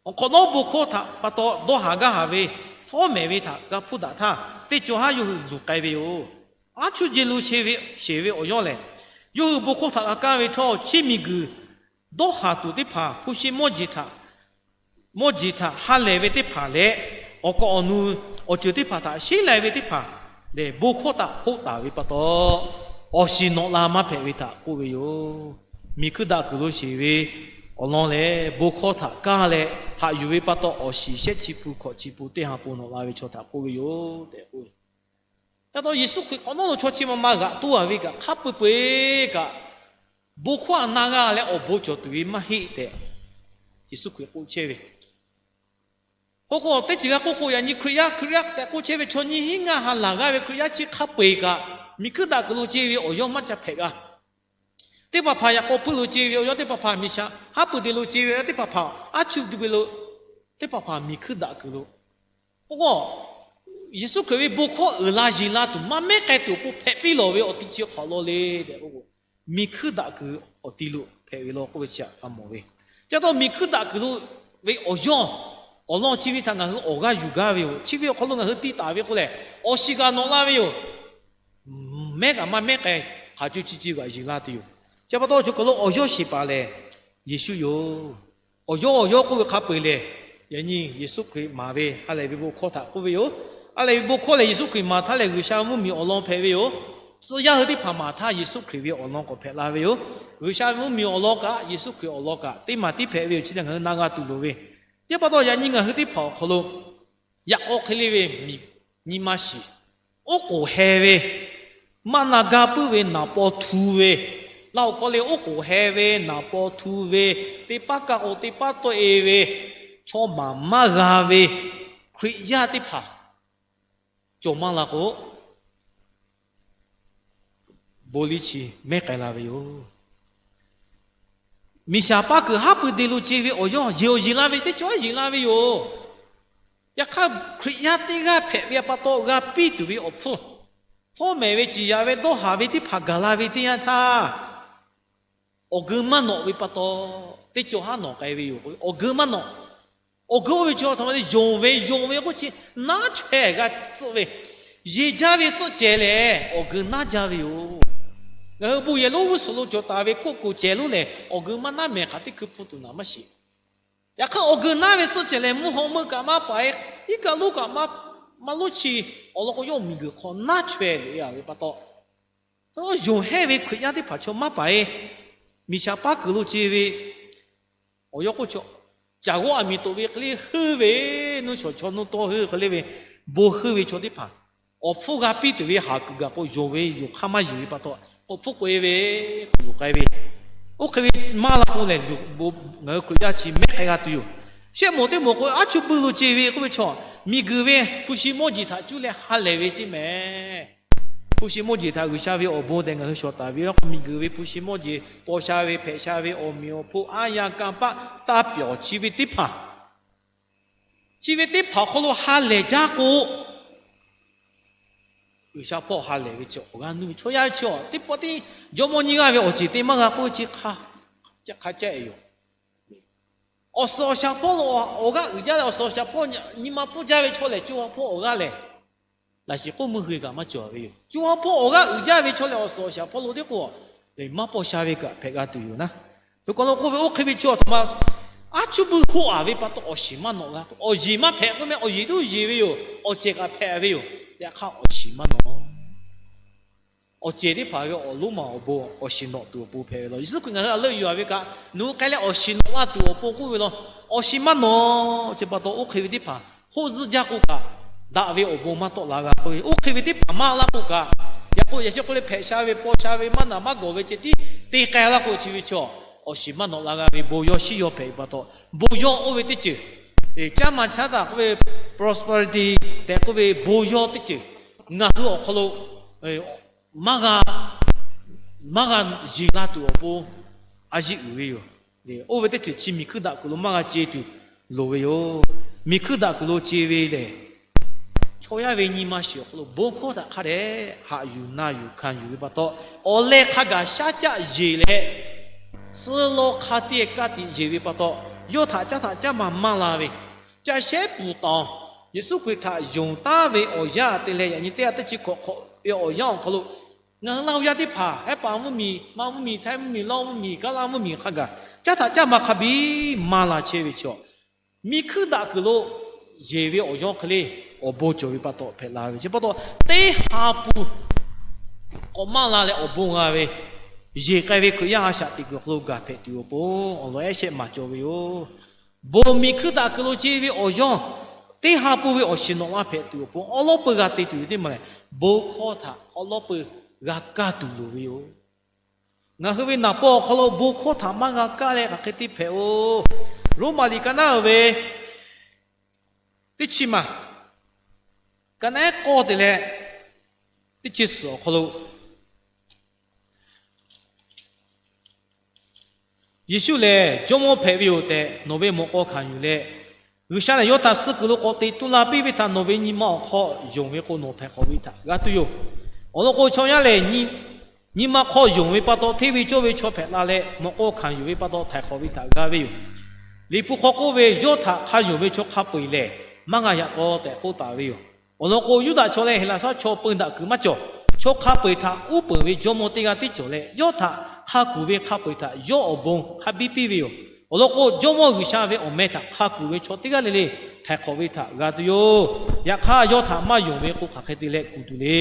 Awˬ hk'awꞈ nawˉ bon hkawˇ htaꞈ pa taw dawˇ haˍ gaˇ haˍ ve fawˉ mehˍ ve htaꞈ g'a hpuˇ daꞈ htaˇ, teˇ cawˬ haˉ yawˇ hui luˬ k'ai ve yoˬ. Aˉ chuˇ je lo sheˍ ve awˬ yawˇ lehˬ, yawˇ hui bon hkawˇ htaꞈ g'a kaˇ ve htawˇ, chi miˬguiˬ dawˇ haˍ tuˬ teˇ hpaˍ, hpu shi mawˇ jeˬ htaꞈ mawˇ jeˬ htaꞈ ha lehˬ ve teˇ hpaˍ leh, awˬ kaꞈ awˬ nu awˬ ceuˬ teˇ hpaˍ htaꞈ sheˉ lai ve teˇ hpaˍ lehˬ, bon hkawˇ htaꞈ hoˆ taˍ ve pa taw, awˬ shiˍ nawꞈ la maˇ hpehꞈ ve htaꞈ k'oˆ ve yoˬ. Miˬ hkuiˇ daꞈ kuiˬ lo sheˍ ve awˬ lawn lehˬ, bon hkawˇ htaꞈ kaˇ leh haꞈ yuˬ ve pa taw, awˬ shiˍ shehˆ chi pun hkawꞈ chi pun teˇ ha pun nawꞈ la ve chaw htaꞈ k'oˆ ve yoˬ tehꞈ k'oˆ ve. Ca taw Yeˍsuˆ Hkriꞈ k'awꞈ nawˉ lo chaw chi ma ma g'aꞈ toˇ a ve kaꞈ, hk'a peu-eˬ peu-eˬ kaꞈ, bon hkawˇ a na g'a leh awˬ bon cawˬ tuˬ ve maˇ heˆ tehꞈ Yeˍsuˆ Hkriꞈ k'oˆ chehˇ ve. K'o k'o, teˇ ceuˬ g'a k'oˆ k'o, yaꞈ nyi Hkriꞈ yaˇ, Hkriꞈ yaˇ tehꞈ k'oˆ chehˇ ve chaw nyiˇ hinˉ ngaˇ ha laˬ g'aˇ ve Hkriꞈ yaˇ chi hk'a peu-eˬ kaꞈ, miˬ hkuiˇ daꞈ kuiˬ lo ce ve awˬ yawˇ maˇ ca hpehꞈ g'a. Teˇ hpaˍ hpaˍ yaꞈ k'aw puiˉ lo ce ve awˬ yawˇ, teˇ hpaˍ hpaˍ miˬ shaˍ haˉ pui de lo ce ve awˬ yawˇ, teˇ hpaˍ hpaˍ aˉ chuˇ de ve lo, teˇ hpaˍ hpaˍ miˬ hkuiˇ daꞈ kuiˬ lo. K'o k'o, Yeˍsuˆ Hkriꞈ ve bon hkawˇ uiˍ la yeˬ la tuˬ maˇ mehˉ k'ai tuˬ awˬ pon hpehꞈ piˇ lawˬ ve awˬ ti chi hk'awꞈ law le tehꞈ k'o, miˬ hkuiˇ daꞈ kuiˬ awˬ ti lo hpehꞈ ve law k'oˆ ve chi htaꞈ g'a mawˬ ve. Ca taw miˬ hkuiˇ daꞈ kuiˬ lo ve awˬ yawˇ awˬ lawn chi ve htaꞈ ngaˬ hui awˬ g'aˇ yuˬ gaˇ ve yoˬ. Chi ve awˬ hk'aw lo ngaˬ hui ti taˍ ve k'o lehˬ, awˬ shiˍ kaꞈ nawꞈ la ve yoˬ. Mehˉ kaꞈ maˇ mehˉ k'ai, hk'aˬ co chi ci g'aꞈ yeˬ la tuˬ yoˬ. Chi pa taw, choˬ kaˬ lo awˬ yawˇ sheˍ paˍ lehˬ, Yeˍsuˆ yoˬ. Awˬ yawˇ awˬ yawˇ k'oˆ ve hk'a peu-eˬ lehˬ, yaꞈ nyi Yeˍsuˆ Hkriꞈ maˍ ve ha lehˬ ve bon hkawˇ htaꞈ k'oˆ ve yoˬ. Ha lehˬ ve bon hkawˇ lehˬ, Yeˍsuˆ Hkriꞈ maˍ htaˇ lehˬ, G'uiˬsha mvuhˇmiˬ awˬ lawn hpehꞈ ve yoˬ. Tcuh yaˇ hui teˇ hpaˍ maˍ htaˇ Yeˍsuˆ Hkriꞈ ve awˬ lawn k'awꞈ hpehꞈ la ve yoˬ. G'uiˬsha mvuhˇmiˬ awˬ lawn kaꞈ Yeˍsuˆ Hkriꞈ awˬ lawn kaꞈ teˇ maˍ tiˉ hpehꞈ ve yoˬ. Chi htaꞈ ngaˬ hui na g'a tuˬ loˍ ve. Chi pa taw, yaꞈ nyi ngaˬ hui teˇ hpaˍ awˬ hk'aw lo yaꞈ k'aw hk'e le ve miˬ nyi ma shiˍ, oˉ k'oˍ heh ve, maˇ na gaˇ puiˉ ve naˍ paw htu ve, laˇ hoꞈ hk'aw le oˉ k'oˍ heh ve naˍ paw htu ve, teˇ paˉ kaˆ k'o teˇ paˉ tawˆ e ve, chaw maˍ maˇ g'a ve Hkriꞈ yaˇ teˇ hpaˍ cawˬ maˇ la k'o, bon liˇ chi mehˉ k'ai la ve yoˬ. Miˬ shaˍ paˇ kuiˬ haˉ pui de lo ce ve awˬ yawˇ yeˬ awˬ yeˬ la ve teˇ cawˬ yeˬ la ve yoˬ. Yaꞈ hk'aˇ, Hkriꞈ yaˇ teˇ g'aˇ hpehꞈ ve pa taw g'a piˇ tuˬ ve awˬ hpfuhˇ, Hpawˇ mehˍ ve ciˍ yaꞈ ve dawˇ haˍ ve teˇ hpaˍ gaˬ la ve teˇ yanˇ htaˇ, awˬ geu maˇ nawꞈ ve pa taw, teˇ cawˬ haˉ nawꞈ k'ai ve yoˬ. Awˬ geu maˇ nawꞈ. Awˬ geu oˇ ve chaw htaꞈ ma te yonˍ ve, yonˍ ve k'oˆ chi naˉ chaweh g'a tcuhˆ ve, yeˬ jaˇ ve suhˆ cehˬ lehˬ awˬ geu naˉ jaˇ ve yoˬ. Ngaˬ hui bon yehˬ lonˉ g'uˇ suhˍ lo cawˬ taˍ ve koˆ koˍ cehˬ lonˉ lehˬ, awˬ geu maˇ naˉ mehˍ hk'aˬ teˇ hkui hpu tuˬ naˍ maˇ shiˍ. Yaꞈ hk'aˇ, awˬ geu naˉ ve suhˆ cehˬ lehˬ, mvuhˇ hawˉ meuˇ kaꞈ maˇ paˍ-e, iˉ kaˆ lonˉ kaꞈ maˇ lonˉ chi, awˬ lawn k'o, yawˇ miˬguiˬ hk'aw naˉ chaweh loꞈ-e a ve pa taw, yonˍ hehˇ ve Hkriꞈ yaˇ teˇ hpaˍ chaw maˇ paˍ-e. Miˬ shaˍ paˉ kuiˬ lo ce ve awˬ yawˇ k'oˆ chaw, caˬ g'awˇ aˬ miˍ toꞈ ve hk'e le heuˆ ve, nuˇ shawˍ chaw nuˇ tawˇ heuˆ hk'e le ve, bon heuˆ ve chaw teˇ hpaˍ, awˬ hpfuhˇ g'a piˇ tuˬ ve haˍ kuiˬ gaˬ k'o, yonˍ ve yoˬ hk'aˇ maˇ yuˬ ve pa taw, awˬ hpfuhˇ k'oꞈ-e ve, k'oꞈ loꞈ k'ai ve, oˇ hk'e ve maˇ la k'o lehˬ, ngaˬ hui Hkriꞈ yaˇ chi mehˉ k'ai g'a tuˬ yoˬ. Shehˆ moˍ teˇ moˍ k'o, aˉ chuˇ buiˇ lo ce ve k'oˆ ve chaw, miˬguiˬ ve hpu shi mawˇ jeˬ htaꞈ cuˇ leh ha lehˬ ve ceˇ mehˍ. Hpu shi mawˇ jeˬ htaꞈ G'uiˬsha ve awˬ bon tehꞈ ngaˬ hui shawˍ taˍ ve k'o, miˬguiˬ ve hpu shi mawˇ jeˬ paw sha ve, hpehꞈ sha ve, awˬ meꞈ awˬ hponˇ aˉ yanˇ kanˇ paˆ taˇ pyawˬ chi ve teˇ hpaˍ, chi ve teˇ hpaˍ awˬ hk'aw lo ha lehˬ jaˇ k'o, G'uiˬsha hpawˇ ha lehˬ ve chi awˬ g'aˇ nuˇ ve chaw yaˇ ve chi, teˇ pawˆ tiˉ jawˇmawˇ nyiˇ g'aˇ ve awˬ ceˬ te maˇ g'a k'oˆ ve chi hk'a caˆ-e yoˬ. Awˬ suhˍ awˬ shaˍ hpawˇ lo awˬ g'aˇ uiˍ jaˇ leh, awˬ suhˍ awˬ shaˍ hpawˇ nyi ma pfuhˇ jaˇ ve chaw lehˬ, co ha hpawˇ awˬ g'aˇ lehˬ, laꞈ shiˍ k'oˆ meuˇ hui kaꞈ maˇ cawˬ ve yoˬ. Co ha hpawˇ awˬ g'aˇ uiˍ jaˇ ve chaw lehˬ, awˬ suhˍ awˬ shaˍ hpawˇ lo teˇ k'o, maˇ paw sha ve kaꞈ hpehꞈ g'a tuˬ yoˬ naˉ. Choˬ kaˬ lo k'oˆ ve, oˇ hk'e ve chi awˬ htoꞈ ma, aˉ chuˇ buiˇ hoˆ-a ve pa taw awˬ shiˍ maˇ nawꞈ g'a k'o, awˬ yeˬ maˇ hpehꞈ k'oˆ meh, awˬ yeˬ tuˉ yeˬ ve yoˬ. Awˬ cehˬ kaꞈ hpehꞈ ve yoˬ. Yaꞈ hk'aˇ awˬ shiˍ maˇ nawꞈ. Awˬ cehˬ teˇ hpaˍ ve awˬ lonˉ ma awˬ bon awˬ shiˍ nawꞈ tuˬ awˬ pon hpehꞈ ve law. Yeˍsuˆ Hkriꞈ ngaˬ hui a leuˆ yuˬ-a ve kaꞈ, nawˬ hui k'ai leh awˬ shiˍ nawꞈ la tuˬ awˬ pon k'oˆ ve law. Awˬ shiˍ maˇ nawꞈ. Chi pa taw oˇ hk'e ve teˇ hpaˍ hoˆ zuhˆ jaˇ k'o kaꞈ, daꞈ ve awˬ bon maˇ tawˆ la g'a k'oˆ ve, oˇ hk'e ve teˇ hpaˍ maˇ laˇ k'o kaꞈ, yaꞈ k'o yaꞈ sheh k'oˆ leh hpehꞈ sha ve, paw sha ve, maˇ naˍ maˇ gawˬ ve ceh tiˉ te k'ai laˇ k'o, chi ve chaw awˬ shiˍ maˇ nawꞈ la g'a ve bon yawˇ shiˉ yawˇ hpehꞈ ve pa taw, bon yawˇ oˇ ve teˇ ceuˬ, caˇ ma caˉ daꞈ k'oˆ ve, prosperity tehꞈ k'oˆ ve bon yawˇ teˇ ceuˬ ngaˬ hui awˬ hk'aw lo maˇ g'a, maˇ g'a yeˬ la tuˬ awˬ pon a yeˆ uiˍ ve yoˬ. Oˇ ve teˇ ceuˬ chi miˬ hkuiˇ daꞈ kuiˬ lo maˇ g'a ce tuˬ loˍ ve yoˬ. Miˬ hkuiˇ daꞈ kuiˬ lo ce ve lehˬ, chaw yaˇ ve nyi ma shiˍ awˬ hk'aw lo bon hkawˇ htaꞈ hk'a dehꞈ haꞈ yuˬ na yuˬ hkanˍ yuˬ ve pa taw, awˬ leh hk'a gaˬ shaˉ caˆ yeˬ leh, suh law hk'a tiˇ kaˇ tiꞈ yeˬ ve pa taw, yawˇ htaꞈ caˇ htaꞈ caˇ ma maˇ la ve, ca shehˉ puˬ taˍ-oˬ. Yeˍsuˆ Hkriꞈ htaꞈ yonˍ taˉ ve awˬ yanˇ te leh yaꞈ nyi teˇ g'aˇ teˇ chi hkawꞈ hk'awꞈ ve awˬ yanˇ awˬ hk'aw lo, ngaˬ hui Laˇ huˍ yaˇ teˇ hpaˍ, Hehˉ paˍ mvuhˇmiˬ, Manˇ mvuhˇmiˬ, Htaiˇ mvuhˇmiˬ, Lawˇ mvuhˇmiˬ, Kaˉ laˇ mvuhˇmiˬ hk'a gaˬ caˇ htaꞈ caˇ ma hk'a biˇ maˇ la chehˇ ve chaw, miˬ hkuiˇ daꞈ kuiˬ lo yeˬ ve awˬ yawˇ hk'e le, awˬ bon cawˬ ve pa taw hpehꞈ la ve chi pa taw, teˇ ha pu k'awꞈ maˇ la leh awˬ bon g'a ve, yeˬ k'ai ve Hkriꞈ yaˇ a shaꞈ teꞈ kuiˬ awˬ hk'aw lo gaˬ hpehꞈ tuˬ awˬ pon awˬ lawn ehˉ shehˆ maˍ cawˬ ve yoˬ. Bon miˬ hkuiˇ daꞈ kuiˬ lo ce ve awˬ yawˇ, teˇ ha pu ve awˬ shiˍ nawꞈ la hpehꞈ tuˬ awˬ pon awˉ lawˉ peu g'a te tuˬ ve teˇ maˬ lehˬ, bon hkawˇ htaꞈ awˉ lawˉ peu g'a kaˇ tuˬ loˍ ve yoˬ. Ngaˬ hui ve naˍ paw awˬ hk'aw lo bon hkawˇ htaꞈ maˇ g'a kaˇ leh hk'aˬ hk'e te hpehꞈ-oˬ. Roˉmaꞈ liꞈ ka naˉ uiˍ ve teˇ chi maˬ, ka naˉ ehˉ k'awˇ te leh teˇ chi suhˍ awˬ hk'aw lo, Yeˍsuˆ lehˬ Jawˇmawˇ hpehꞈ ve yoˬ tehꞈ nawˬ ve mawꞈ k'aw hkanˍ yuˬ leh, G'uiˬsha lehˬ yawˇ htaꞈ suh kuiˬ lo k'awꞈ teꞈ tu la piˇ ve htaꞈ nawˬ ve nyi ma awˬ hk'aw yonˍ ve k'o, nawˬ htaiˍ hk'awꞈ ve htaꞈ g'a tuˬ yoˬ. Awˬ lawn k'o, chaw yaˇ lehˬ nyi ma hk'aw yonˍ ve pa taw, hteˇ ve cawˇ ve chaw hpehꞈ la leh mawꞈ k'aw hkanˍ yuˬ ve pa taw, htaiˍ hk'awꞈ ve htaꞈ g'a ve yoˬ. Liꞈ hpu hk'aw k'oˆ ve, Yawˇ htaꞈ hk'a yonˍ ve chaw hk'a peu-eˬ lehˬ, maˇ g'a yaꞈ taw tehꞈ k'oˆ taˍ ve yoˬ. Awˬ lawn k'o, Yuˇdaꞈ chaw leh Heˍlaˍsaˆ chaw peu daꞈ kuiˬ maˇ cawˬ. Chaw hk'a peu-eˬ htaꞈ uˉ peunˍ ve jawˇmawˇ teˇ g'aˇ tiˉ cawˬ leh, yawˇ htaꞈ hk'a kuˬ ve hk'a peu-eˬ htaꞈ yawˇ awˬ bon hk'a biˇ piˇ ve yoˬ. Awˬ lawn k'o, Jawˇmawˇ G'uiˬsha ve awˬ meh htaꞈ hk'a kuˬ ve chaw teˇ g'aˇ le le htaiˍ hk'awꞈ ve htaꞈ g'a tuˬ yoˬ. Yaꞈ hk'aˇ, yawˇ htaꞈ maˇ yonˍ ve k'o, hk'aˬ hk'e te leh kuˬ tuˬ le.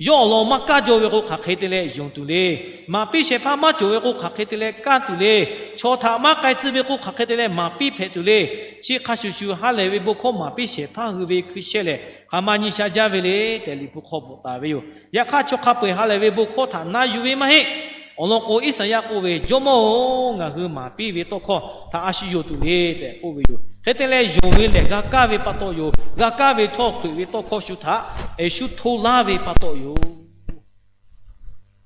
Yawˇ awˬ lawn maˇ kaˇ jaw ve k'o, hk'aˬ hk'e te leh yonˍ tuˬ le. Maˍ piˇ shehˍ hpaˇ maˇ cawˬ ve k'o, hk'aˬ hk'e te leh kaˇ tuˬ le. Chaw htaꞈ maˇ k'ai tcuh ve k'o, hk'aˬ hk'e te leh maˍ piˇ hpehꞈ tuˬ le. Chi hk'a shuˍ shuˍ ha lehˬ ve bon hkawˇ maˍ piˇ shehˍ hpaˇ hui ve hkui sheh lehˬ, hk'aˬ ma nyi sha jaˇ ve le tehꞈ, Liꞈ hpu hk'aw bvuhꞈ taˍ ve yoˬ. Yaꞈ hk'aˇ, chaw hk'a peu-eˬ ha lehˬ ve bon hkawˇ htaꞈ na yuˬ ve maˇ heˆ. Awˬ lawn k'o, Iˉsaˍyaˆ k'oˆ ve, Jawˇmawˇ-oˬ, ngaˬ hui maˍ piˇ ve tawˇ hkawˇ htaꞈ a shu yonˍ tuˬ le tehꞈ k'oˆ ve yoˬ. Hk'e te leh, yonˍ ve lehˬ g'a kaˇ ve pa taw yoˬ. G'a kaˇ ve htawˇ, Hkriꞈ ve tawˇ hkawˇ shu htaꞈ shu hto laˇ ve pa taw yoˬ.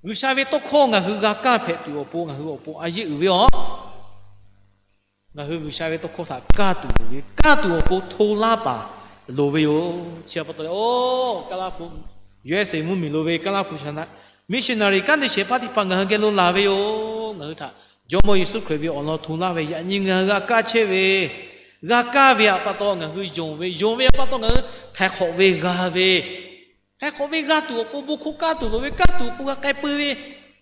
G'uiˬsha ve tawˇ hkawˇ ngaˬ hui g'a kaˇ hpehꞈ tuˬ awˬ pon, ngaˬ hui awˬ pon a yeˆ uiˍ ve yoˬ. Ngaˬ hui G'uiˬsha ve tawˇ hkawˇ htaꞈ kaˇ tuˬ loˍ ve, kaˇ tuˬ awˬ pon hto laˇ paˍ loˍ ve yoˬ. Chi pa taw leh, oˇ Kaˇlaˇ hpu U S A mvuhˇ miˬ lo ve Kaˇlaˇ hpu sha na, missionary kanˉ te shehˍ hpaˇ teˇ hpaˍ ngaˬ hui geh lo laˬ ve yoˬ. Ngaˬ hui htaꞈ Jawˇmawˇ Yeˍsuˆ Hkriꞈ ve awˬ lawn hto laˇ ve yaꞈ nyi ngaˬ hui g'a kaˇ chehˇ ve, g'a kaˇ ve pa taw ngaˬ hui yonˍ ve, yonˍ ve pa taw ngaˬ hui htaiˍ hk'awꞈ ve g'a ve, htaiˍ hk'awꞈ ve g'a tuˬ awˬ pon bon hkawˇ kaˇ tuˬ loˍ ve, kaˇ tuˬ awˬ pon g'a k'ai peu ve,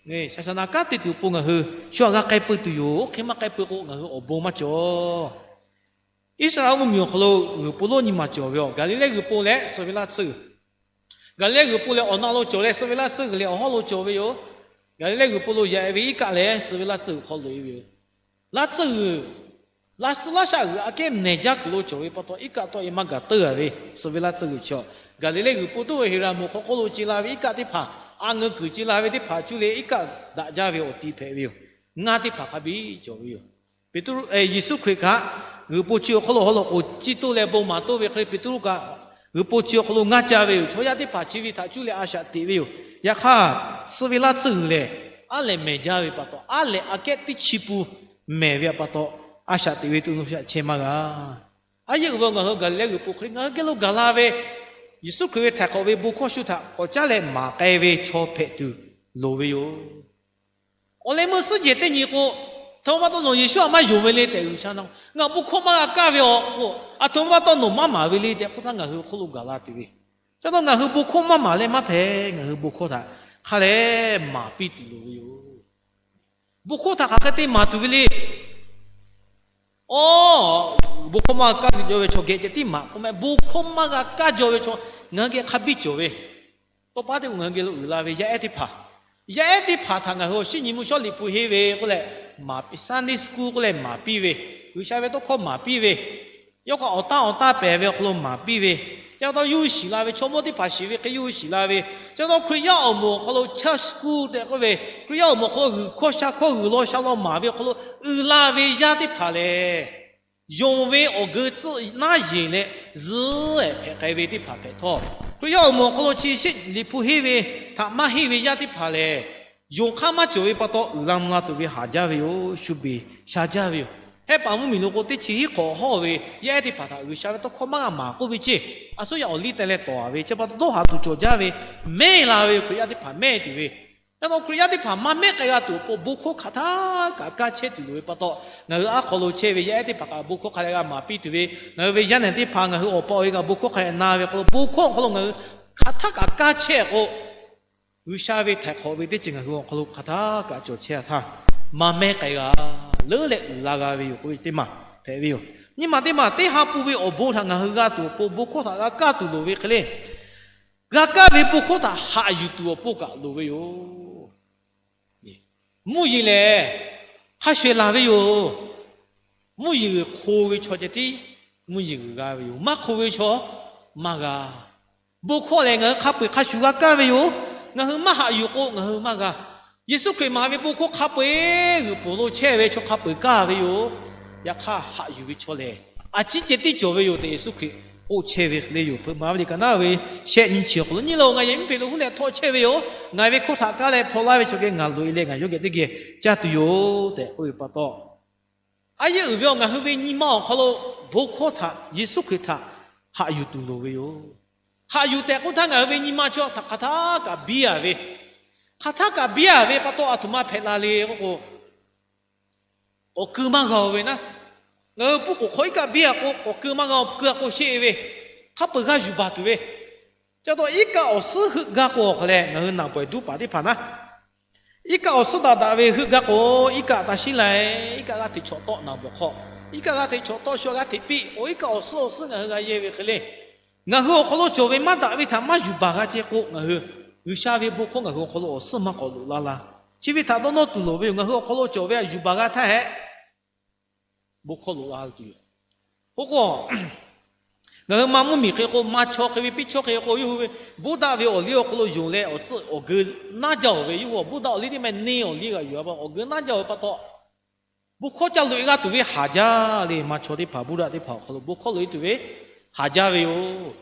Saˍsaˍnaˍ kanˉ te tuˬ awˬ pon ngaˬ hui shu aꞈ g'a k'ai peu tuˬ yoˬ. Oˇ hk'e maˇ k'ai peu k'o ngaˬ hui awˬ bon maˇ cawˬ. Iˉsaˍreˍlaˆ mvuhˇ miˬ awˬ hk'aw lo g'uiˬ po lonˉ nyi ma cawˬ ve yoˬ. Gaˍliˍlehˇ g'uiˬ po leh suh ve laˇ tsuhˇ g'uiˬ, Gaˍliˍlehˇ g'uiˬ po leh awˬ na lo cawˬ leh suh ve laˇ tsuhˇ g'uiˬ leh awˬ hawˉ lo cawˬ ve yoˬ. Gaˍliˍlehˇ g'uiˬ po lo yaꞈ ve iˉ kaˆ leh suh ve laˇ tsuhˇ g'uiˬ hk'aw loꞈ e ve yoˬ. Laˇ tsuhˇ g'uiˬ, laˇ suhˉ laˇ shaˆ g'uiˬ aꞈ kehˉ nehˬ jaˇ kuiˬ lo cawˬ ve pa taw iˉ kaˆ tawˆ e maˇ gaˬ teuˇ a ve, suh ve laˇ tsuhˇ g'uiˬ chi. Gaˍliˍlehˇ g'uiˬ po toˇ ve Heˍraˍmonˍ hk'aw hk'oˆ lo ce la ve iˉ kaˆ teˇ hpaˍ, a ngeu kuiˬ ce la ve teˇ hpaˍ cuˇ leh iˉ kaˆ daꞈ jaˇ ve awˬ ti hpehꞈ ve yoˬ. Ngaˇ teˇ hpaˍ hk'a biˇ cawˬ ve yoˬ. Peˍtruˆ, Yeˍsuˆ Hkriꞈ kaꞈ g'uiˬ po chi awˬ hk'aw lo haw loꞈ k'oˍ ciˇ toˇ leh bon maˍ toˇ ve hk'e le, Peˍtruˆ kaꞈ g'uiˬ po chi awˬ hk'aw lo ngaˇ ca ve yoˬ. Chaw yaˇ teˇ hpaˍ chi ve htaꞈ cuˇ leh a shaꞈ teꞈ ve yoˬ. Yaꞈ hk'aˇ, suh ve laˇ tsuhˇ g'uiˬ lehˬ, aˉ lehꞈ mehˬ jaˇ ve pa taw, aˉ lehꞈ aꞈ kehˉ teˇ chi pun mehˬ ve pa taw, a shaꞈ teꞈ ve tuˬ lo shaꞈ chehˇ maˇ g'a. A yehˬ uiˍ ve ngaˬ hui Gaˍliˍlehˇ g'uiˬ po hk'e le ngaˬ hui geh lo gaˬ la ve, Yeˍsuˆ Hkriꞈ ve htaiˍ hk'awꞈ ve bon hkawˇ shu htaꞈ k'awꞈ caˉ leh maˍ k'ai ve chaw hpehꞈ tuˬ loˍ ve yoˬ. Awˬ leh meuˇ suhˉ jehˬ teˇ nyi k'o, aˬ htoꞈ ma pa taw nawˬ Yeˍsuˆ htaꞈ maˇ yonˍ ve le tehꞈ G'uiˬsha na, ngaˬ bon hkawˇ maˇ g'a kaˇ ve awˬ k'o, aˬ htoꞈ ma pa taw nawˬ maˇ maˍ ve le tehꞈ k'oˆ htaˇ ngaˬ hui awˬ hk'oˆ lo gaˬ la tuˬ ve. Chi pa taw ngaˬ hui bon hkawˇ maˇ maˍ leh maˇ hpehꞈ. Ngaˬ hui bon hkawˇ htaꞈ hk'a leh maˍ piˇ tuˬ loˍ ve yoˬ. Bon hkawˇ htaꞈ hk'aˬ hk'e te maˍ tuˬ ve le. Awˬ, bon hkawˇ maˇ g'a kaˇ jaw ve chaw geh ceh tiˉ maˍ k'oˆ meh, bon hkawˇ maˇ g'a kaˇ jaw ve chaw ngaˬ hui geh hk'a biˇ cawˬ ve. Tawˇ paˉ teˇ k'o ngaˬ hui geh lo uiˍ la ve yaˇ ehˉ teˇ hpaˍ, yaˇ ehˉ teˇ hpaˍ htaꞈ ngaˬ hui awˬ shinˉ nyi mvuhˇ shawˉ Liꞈ hpu henˇ ve k'oˆ leh, maˍ piˇ, Sunday school k'oˆ leh maˍ piˇ ve, G'uiˬsha ve tawˇ hkawˇ maˍ piˇ ve, yawˇ k'o awˬ taˇ awˬ taˇ pehˬ ve awˬ hk'aw lo maˍ piˇ ve, chi pa taw yawˇ hui shiˍ la ve chaw mawˇ teˇ hpaˍ shiˍ ve hk'e yawˇ hui shiˍ la ve, chi pa taw Hkriꞈ yaˇ awˬ moˍ awˬ hk'aw lo church school tehꞈ k'oˆ ve, Hkriꞈ yaˇ awˬ moˍ awˬ hk'aw lo g'uiˬ hkawˇ sha hkawˇ g'uiˬ law sha law maˍ ve awˬ hk'aw lo uiˍ la ve yaˇ teˇ hpaˍ lehˬ, yonˍ ve awˬ geu tcuhˆ naˉ yeˬ leh zuhˆ ehˍ hpehꞈ k'ai ve teˇ hpaˍ hpehꞈ htawˇ, Hkriꞈ yaˇ awˬ moˍ awˬ hk'aw lo chi sheˆ Liꞈ hpu henˇ ve htaꞈ maˇ henˇ ve yaˇ teˇ hpaˍ lehˬ, yonˍ hk'aˇ maˇ cawˬ ve pa taw uiˍ la mvuh la tuˬ ve haˍ jaˇ ve yoˬ. Shu beˬ sha jaˇ ve yoˬ. Hehˉ paˍ mvuhˇ miˬ lo k'o teˇ chi hiˉ hk'awꞈ hawˇ ve yaˇ ehˉ teˇ hpaˍ htaꞈ G'uiˬsha ve tawˇ hkawˇ maˇ g'a maˍ k'oˆ ve ceˇ, a suhˉ yaˇ awˬ liˇ teh leh tawˍ a ve chi pa taw dawˇ haˍ tuˬ cawˬ jaˇ ve, mehˇ la ve Hkriꞈ yaˇ teˇ hpaˍ mehˇ tuˬ ve, yaˇ naw Hkriꞈ yaˇ teˇ hpaˍ maˇ mehˉ k'ai g'a tuˬ awˬ pon bon hkawˇ hk'aˬ htaˇ kaꞈ kaˇ chehˇ tuˬ loˍ ve pa taw, ngaˬ hui aˉ hk'aw lo chehˇ ve yaˇ ehˉ teˇ hpaˍ kaꞈ bon hkawˇ hk'a leh g'a maˍ piˇ tuˬ ve, ngaˬ hui ve yaˇ nehˬ teˇ hpaˍ ngaˬ hui awˬ pa awˬ e kaꞈ bon hkawˇ hk'a leh na ve hk'aw lo bon hkawˇ awˬ hk'aw lo ngaˬ hui hk'aˬ htaˇ kaꞈ kaˇ chehˇ k'o, G'uiˬsha ve htaiˍ hk'awꞈ ve teˇ ceuˬ ngaˬ hui awˬ hk'aw lo hk'aˬ htaˇ kaꞈ cawˬ chehˇ a htaˇ, maˇ mehˉ k'ai g'a, leuˉ leh uiˍ la g'a ve yoˬ k'oˆ ve teˇ maˬ hpehꞈ ve yoˬ. Nyi ma teˇ maˬ teˇ ha pun ve awˬ bon htaꞈ ngaˬ hui g'a tuˬ awˬ pon bon hkawˇ htaꞈ g'a kaˇ tuˬ loˍ ve hk'e le, g'a kaˇ ve bon hkawˇ htaꞈ haꞈ yuˬ tuˬ awˬ pon kaꞈ loˍ ve yoˬ. Mvuhˇ yeˬ lehˬ, hk'a shuˍ eˬ laˬ ve yoˬ. Mvuhˇ yeˬ g'uiˬ hk'o ve chaw ceh tiˉ mvuhˇ yeˬ g'uiˬ g'a ve yoˬ. Maˇ hk'o ve chaw maˇ g'a. Bon hkawˇ lehˬ, ngaˬ hui hk'a peu eˬ hk'a shuˍ g'a kaˇ ve yoˬ. Ngaˬ hui maˇ haꞈ yuˬ k'o, ngaˬ hui maˇ g'a. Yeˍsuˆ Hkriꞈ maˍ ve bon hkawˇ hk'a peu eˬ g'uiˬ pfuhˍ lo chehˇ ve chaw hk'a peu eˬ kaˇ ve yoˬ. Yaꞈ hk'aˇ, haꞈ yuˬ ve chaw lehˬ, a ciˉ ceh tiˉ cawˬ ve yoˬ tehꞈ, Yeˍsuˆ Hkriꞈ k'oˆ chehˇ ve hk'e le yoˬ. Hpeuꞈ maˍ ve liꞈ kaꞈ naˉ ve shehˆ nyiˇ chi awˬ hk'aw lo nyi loˬ, Ngaˬ yehˬ miˉ hpeꞈ lo huˉ leh htawˆ chehˇ ve yoˬ. Ngaˬ ve hkawˇ htaꞈ kaˇ leh hpaw laˇ ve chaw geh ngaˬ loꞈ e leh ngaˬ yawˇ geh teˇ geh caˇ tuˬ yoˬ tehꞈ k'oˆ ve pa taw, a yehˬ uiˍ ve awˬ ngaˬ hui ve nyi ma awˬ hk'aw lo bon hkawˇ htaꞈ, Yeˍsuˆ Hkriꞈ htaꞈ haꞈ yuˬ tuˬ loˍ ve yoˬ. Haꞈ yuˬ tehꞈ k'oˆ htaˇ, ngaˬ hui ve nyi ma chaw htaꞈ hk'aˬ htaˇ kaꞈ biˇ a ve, hk'aˬ htaˇ kaꞈ biˇ a ve pa taw, aˬ htoꞈ ma hpehꞈ la le k'oˆ k'o, k'awꞈ keu maˇ g'a-o ve naˉ. Ngaˬ hui pui k'oˍ hk'aw iˉ kaˆ biˇ a k'o, k'awꞈ keu maˇ g'a-o, keu a k'o sheˆ e ve, hk'a peu eˬ g'a yuˬ baˬ tuˬ ve. Chi pa taw iˉ kaˆ awˬ suhˉ heuˆ gaˇ k'o awˬ hk'aw leh, ngaˬ hui naˍ bawehˬ duˉ paˍ teˇ hpaˍ naˉ, iˉ kaˆ awˬ suhˉ daꞈ daꞈ ve heuˆ gaˇ k'o, iˉ kaˆ taˇ shiˉ la e, iˉ kaˆ g'aˇ hteꞈ chawꞈ tawˆ naˍ bawˬ hk'aw, iˉ kaˆ g'aˇ hteꞈ chawꞈ tawˆ shu a g'aˇ hteꞈ piˇ-oˬ, iˉ kaˆ awˬ suhˉ awˬ suhˉ ngaˬ hui g'a yehˇ ve hk'e le. Ngaˬ hui awˬ hk'aw lo cawˬ ve maˇ daꞈ ve htaꞈ maˇ yuˬ baˬ g'a ceh k'o, ngaˬ hui G'uiˬsha ve bon hkawˇ ngaˬ hui awˬ hk'aw lo awˬ suhˉ maˇ k'awꞈ loꞈ la la. Chi ve htaꞈ dawˇ nawˇ tuˬ loˍ ve yoˬ. Ngaˬ hui awˬ hk'aw lo cawˬ ve htaꞈ yuˬ baˬ g'a htaˇ hehꞈ, bon hkawˇ loꞈ la tuˬ yoˬ. Oˇ k'o, ngaˬ hui ma mvuhˇ miˬ hk'e k'o, ma chaw hk'e ve piˇ chawˇ hk'e k'o, yawˇ hui ve Buddha ve awˬ liˇ awˬ hk'aw lo yonˍ leh awˬ tcuhˆ awˬ geu naˇ jaˇ-oˬ ve, yawˇ hui Buddha awˬ liˇ teˇ meh neˇ awˬ liˇ g'a yuˬ a pa awˬ geu naˇ jaˇ-oˬ ve pa taw, bon hkawˇ ca loꞈ e g'a tuˬ ve haˍ jaˇ le. Ma chaw teˇ hpaˍ Buddha teˇ hpaˍ awˬ hk'aw lo bon hkawˇ loꞈ e tuˬ ve haˍ jaˇ ve yoˬ.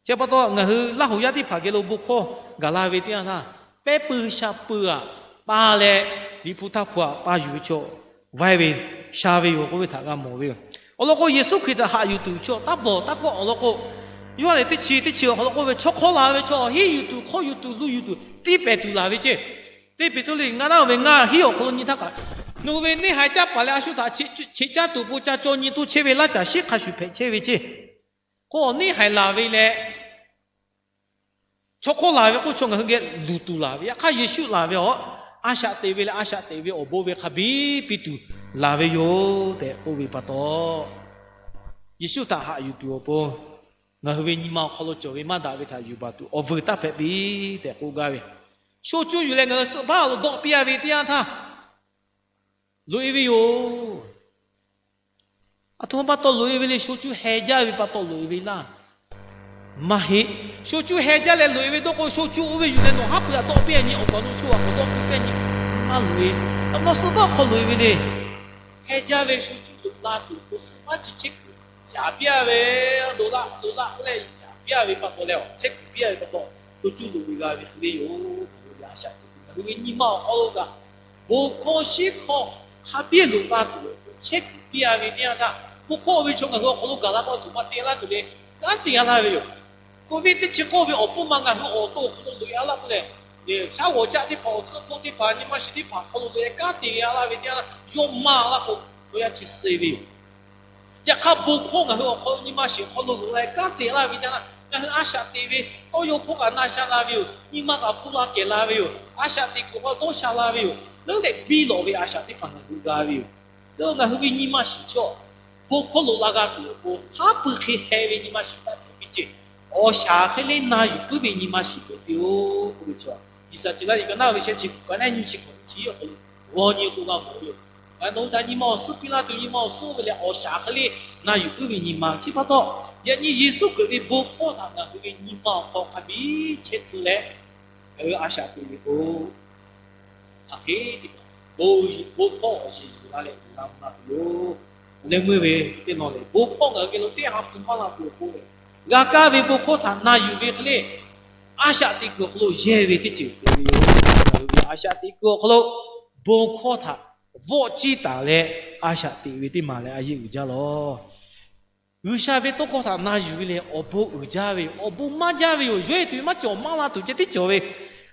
Chi pa taw, ngaˬ hui Laˇ huˍ yaˇ teˇ hpaˍ geh lo bon hkawˇ gaˬ la ve teˇ yanˇ htaˇ, pehˉ pui sha pui aꞈ pa leh, Liꞈ hpu htaˇ hpu aꞈ pa yuˬ ve chaw vaiˇ ve sha ve yoˬ k'oˆ ve htaꞈ g'a mawˬ ve yoˬ. Awˬ lawn k'o, Yeˍsuˆ Hkriꞈ htaꞈ haꞈ yuˬ tuˬ chaw taˇ bawˬ taˇ kawˆ awˬ lawn k'o, Yawˇ lehˬ teˇ chi teˇ chi awˬ hk'aw lo k'oˆ ve, chaw hk'awˇ laˬ ve chaw, henˇ yuˬ tuˬ, hk'awˇ yuˬ tuˬ, luˬ yuˬ tuˬ, tiˇ pehˍ tuˬ laˬ ve ceˇ. Teˇ Peˍtruˆ ngaˇ naˉ ve ngaˇ hinˉ awˬ hk'aw lo nyi htaˇ kaꞈ, nawˬ hui ve neˇ haiˬ caˇ paˍ leh a shu htaꞈ cheꞈ caˇ tuˬ awˬ pon ca caw nyi toˇ chehˇ ve laˇ caˬ shiˉ hk'a shuˍ hpehꞈ chehˇ ve ceˇ. K'o, neˇ haiˬ laˬ ve leh chaw hk'awˇ laˬ ve k'oˆ chaw ngaˬ hui geh luˬ tuˬ laˬ ve, yaꞈ hk'aˇ Yeˍsuˆ laˬ ve awˬ, a shaꞈ teꞈ ve leh a shaꞈ teꞈ ve awˬ bon ve hk'a biˇ piˇ tuˬ laˬ ve yoˬ tehꞈ k'oˆ ve pa taw, Yeˍsuˆ htaꞈ haꞈ yuˬ tuˬ awˬ pon ngaˬ hui ve nyi ma awˬ hk'aw lo cawˬ ve maˇ daꞈ ve htaꞈ yuˬ baˬ tuˬ awˬ vuiˬ taˇ hpehꞈ piˇ tehꞈ k'oˆ gaˇ ve, sho cuˇ yuˬ leh ngaˬ hui suhˍ baˆ lo dawˆ piˇ a ve teˇ yanˇ htaˇ, loꞈ e ve yoˬ. Aˬ htoꞈ ma pa taw loꞈ e ve le, sho cuˇ heh jaˇ ve pa taw loꞈ e ve laˇ. Maˇ heˆ. Sho cuˇ heh jaˇ leh loꞈ e ve dawˇ k'o, sho cuˇ oˇ ve yuˬ leh nawˬ haˉ pui htaꞈ dawˆ piˇ a nyi, awˬ kaˍ awˬ nu sho a k'awꞈ dawˆ piˇ pehˇ nyi, maˇ loꞈ e. Aˬ htoꞈ ma suhˍ baˆ hk'aw loꞈ e ve le. Heh jaˇ ve sho cuˇ loꞈ la tuˬ awˬ pon suhˍ baˆ chi chehˇ kuiˬ yaꞈ piˇ a ve, loꞈ la loꞈ la k'oˆ leh yaꞈ piˇ a ve pa taw leh, chehˇ kuiˬ piˇ a ve pa taw, sho cuˇ loꞈ ve g'a ve hk'e le yoˬ. Ngaˬ hui ve a shaꞈ teꞈ, ngaˬ hui ve nyi ma awˬ hk'aw lo kaꞈ, bon hkawˇ shiˉ hkawˇ hk'a biˇ loꞈ la tuˬ chehˇ kuiˬ piˇ a ve teˇ yanˇ htaˇ, bon hkawˇ ve chaw ngaˬ hui awˬ hk'aw lo gaˬ la k'o, aˬ htoꞈ ma te laˇ tuˬ le, kanˉ te a laˇ ve yoˬ. Covid teˇ chi k'oˆ ve awˬ hpfuhˇ ma ngaˬ hui awˬ to awˬ hk'aw lo loꞈ e a laˇ k'oˆ leh, shaˉ g'awˬ caˆ teˇ hpaˍ, awˬ tcuhˉ hk'oˆ teˇ hpaˍ, nyi ma shiˍ teˇ hpaˍ hk'aw lo loꞈ e kanˉ te a laˇ ve teˇ yanˇ, yawˇ maˇ laˇ k'o, chaw yaˇ chi suh ve yoˬ. Yaꞈ hk'aˇ bon hkawˇ ngaˬ hui awˬ hk'aw lo nyi ma shiˍ hk'aw lo loꞈ la kanˉ te laˇ ve teˇ yanˇ, ngaˬ hui a shaꞈ teꞈ ve, tawˇ yaw hkawˇ kaꞈ na sha la ve yoˬ. Nyi ma kaꞈ hpu la kehˬ la ve yoˬ. A shaꞈ teꞈ kuiˬ awˬ hk'aw lo tawˇ sha la ve yoˬ. Leuˉ leh biˇ lawꞈ ve a shaꞈ teˇ hpaˍ ngaˬ hui g'a ve yoˬ. Leuˉ ngaˬ hui ve nyi ma shiˍ chaw, bon hkawˇ loꞈ la g'a tuˬ awˬ pon haˉ pui hk'e heh ve nyi ma shiˍ taˇ tuˬ piˇ ceˇ. Awˬ shaˍ hk'e le na yuˬ puiˉ ve nyi ma shiˍ hpehꞈ piˇ-oˆ k'oˆ ve chaw, G'uiˬsha chi laˇ ve ka naˉ ve shehˆ chi kuˬ ka naˉ nyi chi hkawꞈ chi awˬ hk'aw lo g'aw nyi k'o g'a mawˬ ve yoˬ. Ngaˬ hui nawˬ hui htaꞈ nyi ma awˬ suhˉ piˇ laˇ tuˬ, nyi ma awˬ suhˉ ve lehˬ, awˬ shaˍ hk'e le na yuˬ puiˉ ve nyi ma. Chi pa taw, yaꞈ nyi Yeˍsuˆ Hkriꞈ ve bon hkawˇ htaꞈ ngaˬ hui ve nyi ma awˬ hk'aw hk'a biˇ chehˇ tcuh leh, ngaˬ hui a shaꞈ teꞈ ve k'o, hk'aˬ hk'e te, bon hkawˇ awˬ shiˍ yuˬ la leh yuˬ la mvuh la tuˬ yoˬ. Awˬ leh meuˇ ve teˇ nawˬ lehˬ, bon hkawˇ ngaˬ hui geh lo teˇ ha hpu maˇ la tuˬ awˬ pon lehˬ, g'a kaˇ ve bon hkawˇ htaꞈ na yuˬ ve hk'e le, a shaꞈ teꞈ kuiˬ awˬ hk'aw lo yehˇ ve teˇ ceuˬ hpehꞈ ve yoˬ. Ngaˬ hui ve a shaꞈ teꞈ kuiˬ awˬ hk'aw lo bon hkawˇ htaꞈ vawˆ ciˇ taˍ leh a shaꞈ teꞈ ve teˇ maˬ lehˬ, a yehˇ uiˍ jaˇ lawˬ. G'uiˬsha ve tawˇ hkawˇ htaꞈ na yuˬ ve lehˬ, awˬ bon uiˍ jaˇ ve yoˬ. Awˬ bon maˇ jaˇ ve yoˬ. Yawˇ e tuˬ ve maˇ cawˬ, maˇ la tuˬ ceh tiˉ cawˬ ve.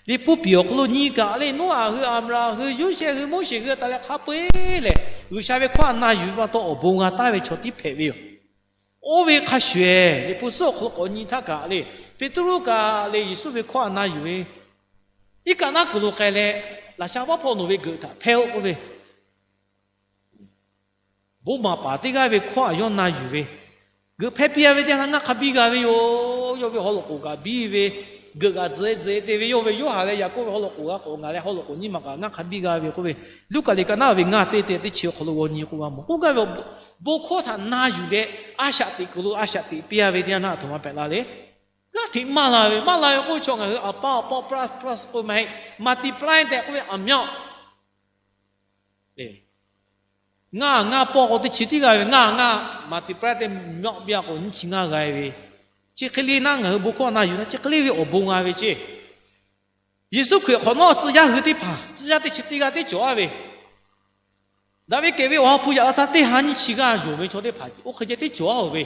Liꞈ hpu piˍ awˬ hk'aw lo nyi kaꞈ le, Noˉaꞈ hui, Aˍbraˍhanˍ hui, Yoˇsehꞈ hui, Moˉseˍ hui a taˍ leh hk'a peu-eˬ lehˬ, G'uiˬsha ve hkawˇ htaꞈ na yuˬ ve pa taw awˬ bon g'a taˍ ve chaw tiˉ hpehꞈ ve yoˬ. Oˇ ve hk'a shuˍ-eˬ, Liꞈ hpu suhˉ awˬ hk'aw lo k'awꞈ nyi htaˇ kaꞈ le, Peˍtruˆ kaꞈ le Yeˍsuˆ ve hkawˇ htaꞈ na yuˬ ve, iˉ kaˆ naˉ kuiˬ lo k'ai leh, laꞈ sha vaˉ hpawˇ nawˬ ve geuꞈ htaꞈ hpehˇ-oˆ k'oˆ ve, bon maˍ paˍ teˇ g'aˇ ve hkawˇ htaꞈ yawˇ na yuˬ ve, geuꞈ hpehˇ piˇ a ve teˇ yanˇ htaˇ ngaˇ hk'a biˇ g'a ve yoˬ. Yawˇ ve haw loꞈ k'oˍ kaꞈ biˇ ve, geuꞈ kaꞈ tzuhꞈ-e tzuhꞈ-e te ve, yawˇ ve Yoˇhanˬ leh Yaˍkoˆ ve haw loꞈ k'oˍ g'a k'awꞈ ngaˬ leh haw loꞈ k'oˍ nyiˇ maˬ kaꞈ ngaˇ hk'a biˇ g'a ve k'oˆ ve, Luˉkaꞈ liꞈ ka naˉ ve ngaˇ teˇ teˇ teˇ chi awˬ hk'aw lo g'aw nyi k'o g'a mawˬ k'oˆ gaˇ ve, bon hkawˇ htaꞈ na yuˬ leh a shaꞈ teꞈ kuiˬ lo a shaꞈ teꞈ piˇ a ve teˇ yanˇ htaˇ aˬ htoꞈ ma hpehꞈ la le. G'aˇ hteꞈ maˇ la ve, maˇ la ve k'oˆ ve chaw ngaˬ hui aˬ pa aˬ pa plus plus k'oˆ ve maˇ heˆ, multiply tehꞈ k'oˆ ve aˬ myaˆ ngaˇ ngaˇ pawˆ k'o teˇ chi tiˉ g'a ve, ngaˇ ngaˇ multiply tehꞈ myaˆ biˇ a k'o nyiˇ chi ngaˇ g'a ve, chi hk'e le naˉ ngaˬ hui bon hkawˇ na yuˬ htaˇ chi hk'e le ve awˬ bon g'a ve ceˇ. Yeˍsuˆ Hkriꞈ hk'awꞈ nawˉ tcuh yaˇ hui teˇ hpaˍ, tcuh yaˇ teˇ chi teˇ g'aˇ teˇ cawˬ a ve, daꞈ ve kehˬ ve awˬ ha hpu yaꞈ la htaˇ teˇ ha nyiˇ chi g'aˇ yonˍ ve chaw teˇ hpaˍ oˇ hk'e ceh teˇ cawˬ a-oˬ ve,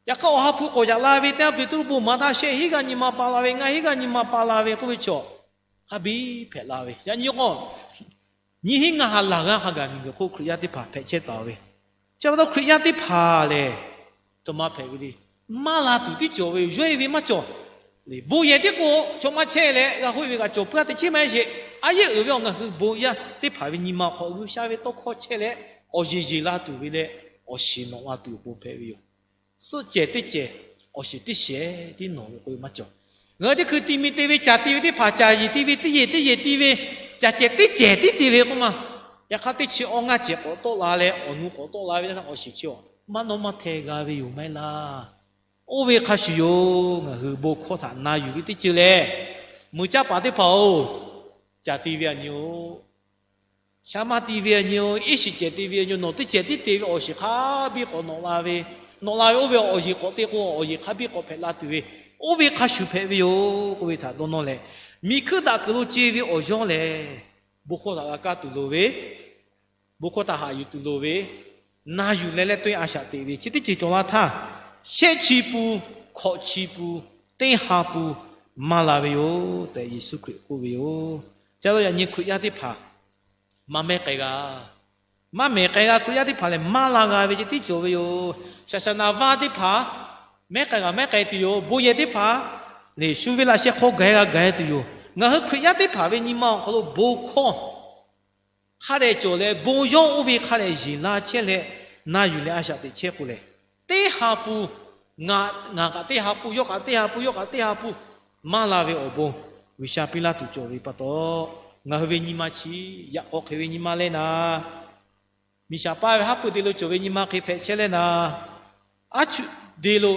yaꞈ hk'aˇ awˬ ha hpu k'awꞈ yaꞈ la ve teˇ yanˇ Peˍtruˆ bon maˍ htaˇ shehˆ hinˉ g'aˇ nyi ma pa la ve, ngaˇ hinˉ g'aˇ nyi ma pa la ve k'oˆ ve chaw hk'a biˇ hpehꞈ la ve. Yaꞈ nyi k'o, nyiˇ hinˉ ngaˇ ha laˬ g'aˇ hk'a gaˬ miˬguiˬ hk'oˆ Hkriꞈ yaˇ teˇ hpaˍ hpehꞈ chehˇ taˍ ve. Chi pa taw Hkriꞈ yaˇ teˇ hpaˍ lehˬ, aˬ htoꞈ ma hpehꞈ ve le. Maˇ la tuˬ tiˉ cawˬ ve yoˬ. Yawˇ e ve maˇ cawˬ. Bon yehˬ tiˉ k'o chaw maˇ chehˇ leh g'a hoˆ ve kaꞈ cawˬ puiˉ a teꞈ chiˉ maˇ heˆ sheˍ. A yehˉ uiˍ ve awˬ ngaˬ hui bon yaˇ teˇ hpaˍ ve nyi ma awˬ hk'aw G'uiˬsha ve tawˇ hkawˇ chehˇ leh awˬ yeˬ yeˬ la tuˬ ve leh awˬ shiˍ nawꞈ la tuˬ awˬ pon hpehꞈ ve yoˬ. Suhˆ cehˬ teˇ cehˬ, awˬ shiˍ teˇ shehˍ tiˉ nawˬ ve k'oˆ ve maˇ cawˬ. Ngaˬ hui teˇ hkui ti mi te ve, caˍ ti ve teˇ hpaˍ caˍ yeˬ ti ve, teˇ yeˬ teˇ yeˬ ti ve, caˍ cehˬ teˇ cehˬ tiˉ te ve k'oˆ ma. Yaꞈ hk'aˇ teˇ chi awˇ ngaˇ cehˬ k'awꞈ tawˆ la leh awˬ nu k'awꞈ tawˆ la ve teˇ yanˇ awˬ shiˍ chi awˬ maˇ nawˇ maˇ hteh g'a ve yoˬ maˇ heˆ laˇ. Oˇ ve hk'a shuˍ yoˬ, ngaˬ hui bon hkawˇ htaꞈ na yuˬ ve teˇ ceuˬ lehˬ, meuꞈ caˇ paˍ teˇ hpaˍ-oˬ, caˍ ti ve a nyi-oˬ, shaˉ maˇ ti ve a nyi-oˬ, iˉ shiˍ cehˬ ti ve a nyi-oˬ, nawˬ teˇ cehˬ tiˉ te ve awˬ shiˍ hk'a biˇ k'awꞈ nawꞈ la ve, nawꞈ la ve oˇ ve awˬ yeˬ k'awꞈ te k'o awˬ yeˬ hk'a biˇ k'awꞈ hpehꞈ la tuˬ ve, oˇ ve hk'a shuˍ hpehꞈ ve yoˬ k'oˆ ve htaꞈ dawˇ nawˇ leh, miˬ hkuiˇ daꞈ kuiˬ lo ce ve awˬ yawˇ lehˬ, bon hkawˇ htaꞈ g'a kaˇ tuˬ loˍ ve, bon hkawˇ htaꞈ haꞈ yuˬ tuˬ loˍ ve, na yuˬ leh leh to-e a shaꞈ teꞈ ve chi teˇ ceuˬ cawˬ la htaˇ, shehˆ chi pun hkawꞈ chi pun, teˇ ha pun maˇ la ve yoˬ tehꞈ Yeˍsuˆ Hkriꞈ k'oˆ ve yoˬ. Ca lo yaꞈ nyi Hkriꞈ yaˇ teˇ hpaˍ maˇ mehˉ k'ai g'a. Maˇ mehˉ k'ai g'a Hkriꞈ yaˇ teˇ hpaˍ lehˬ, maˇ la g'a ve ceh tiˉ cawˬ ve yoˬ. Saˍsaˍnaˍ vaˇ teˇ hpaˍ mehˉ k'ai g'a mehˉ k'ai tuˬ yoˬ. Bon yehˬ teˇ hpaˍ lehˬ, shu ve laꞈ sheh hk'aw gaˬ-e g'a gaˬ-e tuˬ yoˬ. Ngaˬ hui Hkriꞈ yaˇ teˇ hpaˍ ve nyi ma awˬ hk'aw lo bon hkawˇ hk'a dehꞈ cawˬ leh, bon yawˇ oˇ ve hk'a dehꞈ yeˬ la chehˇ leh, na yuˬ leh a shaꞈ teꞈ chehˇ k'o lehˬ, teˇ ha pun, ngaˬ kaꞈ teˇ ha pun, yawˇ kaꞈ teˇ ha pun, yawˇ kaꞈ teˇ ha pun maˇ la ve awˬ bon G'uiˬsha piˇ laˇ tuˬ cawˬ ve pa taw, ngaˬ hui ve nyi ma chi yaꞈ k'aw hk'e ve nyi ma leh naˍ, miˬ shaˍ paˇ ve haˉ pui de lo cawˬ ve nyi ma hk'e hpehꞈ chehˇ leh naˍ, aˉ chuˇ de lo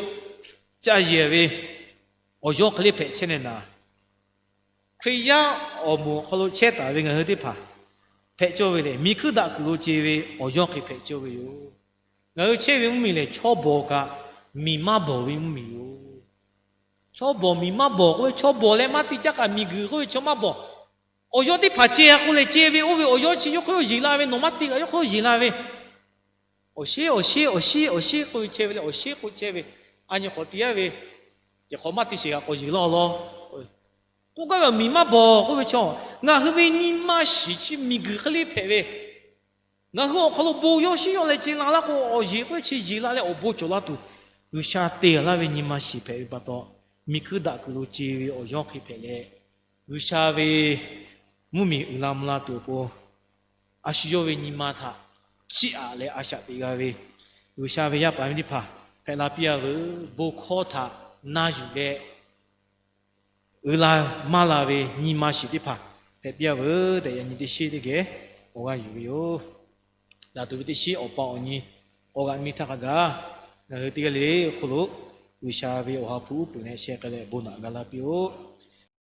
ca yehˬ ve awˬ yawˇ hk'e le hpehꞈ chehˇ leh naˍ, Hkriꞈ yaˇ awˬ moˍ awˬ hk'aw lo chehˇ taˍ ve ngaˬ hui teˇ hpaˍ hpehꞈ cawˇ ve lehˬ, miˬ hkuiˇ daꞈ kuiˬ lo ce ve awˬ yawˇ hk'e hpehꞈ cawˇ ve yoˬ. Ngaˬ hui chehˇ ve mvuhˇmiˬ lehˬ, chaw bawˬ kaꞈ miˬ maˇ bawˬ ve mvuhˇmiˬ yoˬ. Chaw bawˬ miˬ maˇ bawˬ k'oˆ ve, chaw bawˬ leh maˇ te caˇ kaꞈ miˬguiˬ k'oˆ ve chaw maˇ bawˬ. Awˬ yawˇ teˇ hpaˍ ce-a k'o lehˬ, ce ve oˇ ve awˬ yawˇ chi yawˇ hk'oˆ yawˇ yeˬ la ve, nawˬ maˇ te kaꞈ yawˇ hk'oˆ yeˬ la ve. Awˬ sheˉ awˬ sheˉ awˬ sheˉ awˬ sheˉ k'oˆ ve chehˇ ve leh, awˬ sheˉ k'oˆ chehˇ ve, a nyi k'awꞈ te-a ve, yehˬ hk'awꞈ maˇ te sheˍ kaꞈ k'awꞈ yeˬ laˇ-aw law k'oˆ gaˇ ve, miˬ maˇ bawˬ k'oˆ ve chaw, ngaˬ hui ve nyi ma shiˍ chi miˬguiˬ hk'e le hpehꞈ ve, ngaˬ hui awˬ hk'aw lo bon yawˇ shiˉ yawˇ leh ce la laˇ k'o, awˬ yeˬ k'oˆ ve chi yeˬ la leh awˬ bon cawˬ laˇ tuˬ, G'uiˬsha te laˇ ve nyi ma shiˍ hpehꞈ ve pa taw, miˬ hkuiˇ daꞈ kuiˬ lo ce ve awˬ yawˇ hk'e hpehꞈ leh, G'uiˬsha ve mvuhˇmiˬ uiˍ la mvuh la tuˬ awˬ pon, a shu yawˇ ve nyi ma htaꞈ chiˇ aꞈ leh a shaꞈ teꞈ g'a ve, G'uiˬsha ve yaˇ paˍ ve teˇ hpaˍ hpehꞈ la piˇ-a veuˬ. Bon hkawˇ htaꞈ na yuˬ leh uiˍ la maˇ la ve nyi ma shiˍ teˇ hpaˍ hpehꞈ piˇ-a veuˬ tehꞈ, yaꞈ nyi teˇ shinˉ teˇ geh awˬ g'aˇ yuˬ ve yoˬ. Daꞈ tuˬ ve teˇ shinˉ awˬ pa awˬ nyi awˬ g'aꞈ miˇ htaˇ hk'a gaˬ, ngaˬ hui teˇ g'aˇ le le awˬ hk'oˆ lo G'uiˬsha ve awˬ ha hpu uˉ peunˍ leh sheh k'ai leh bon naꞈ ga laˇ piˇ-oˆ.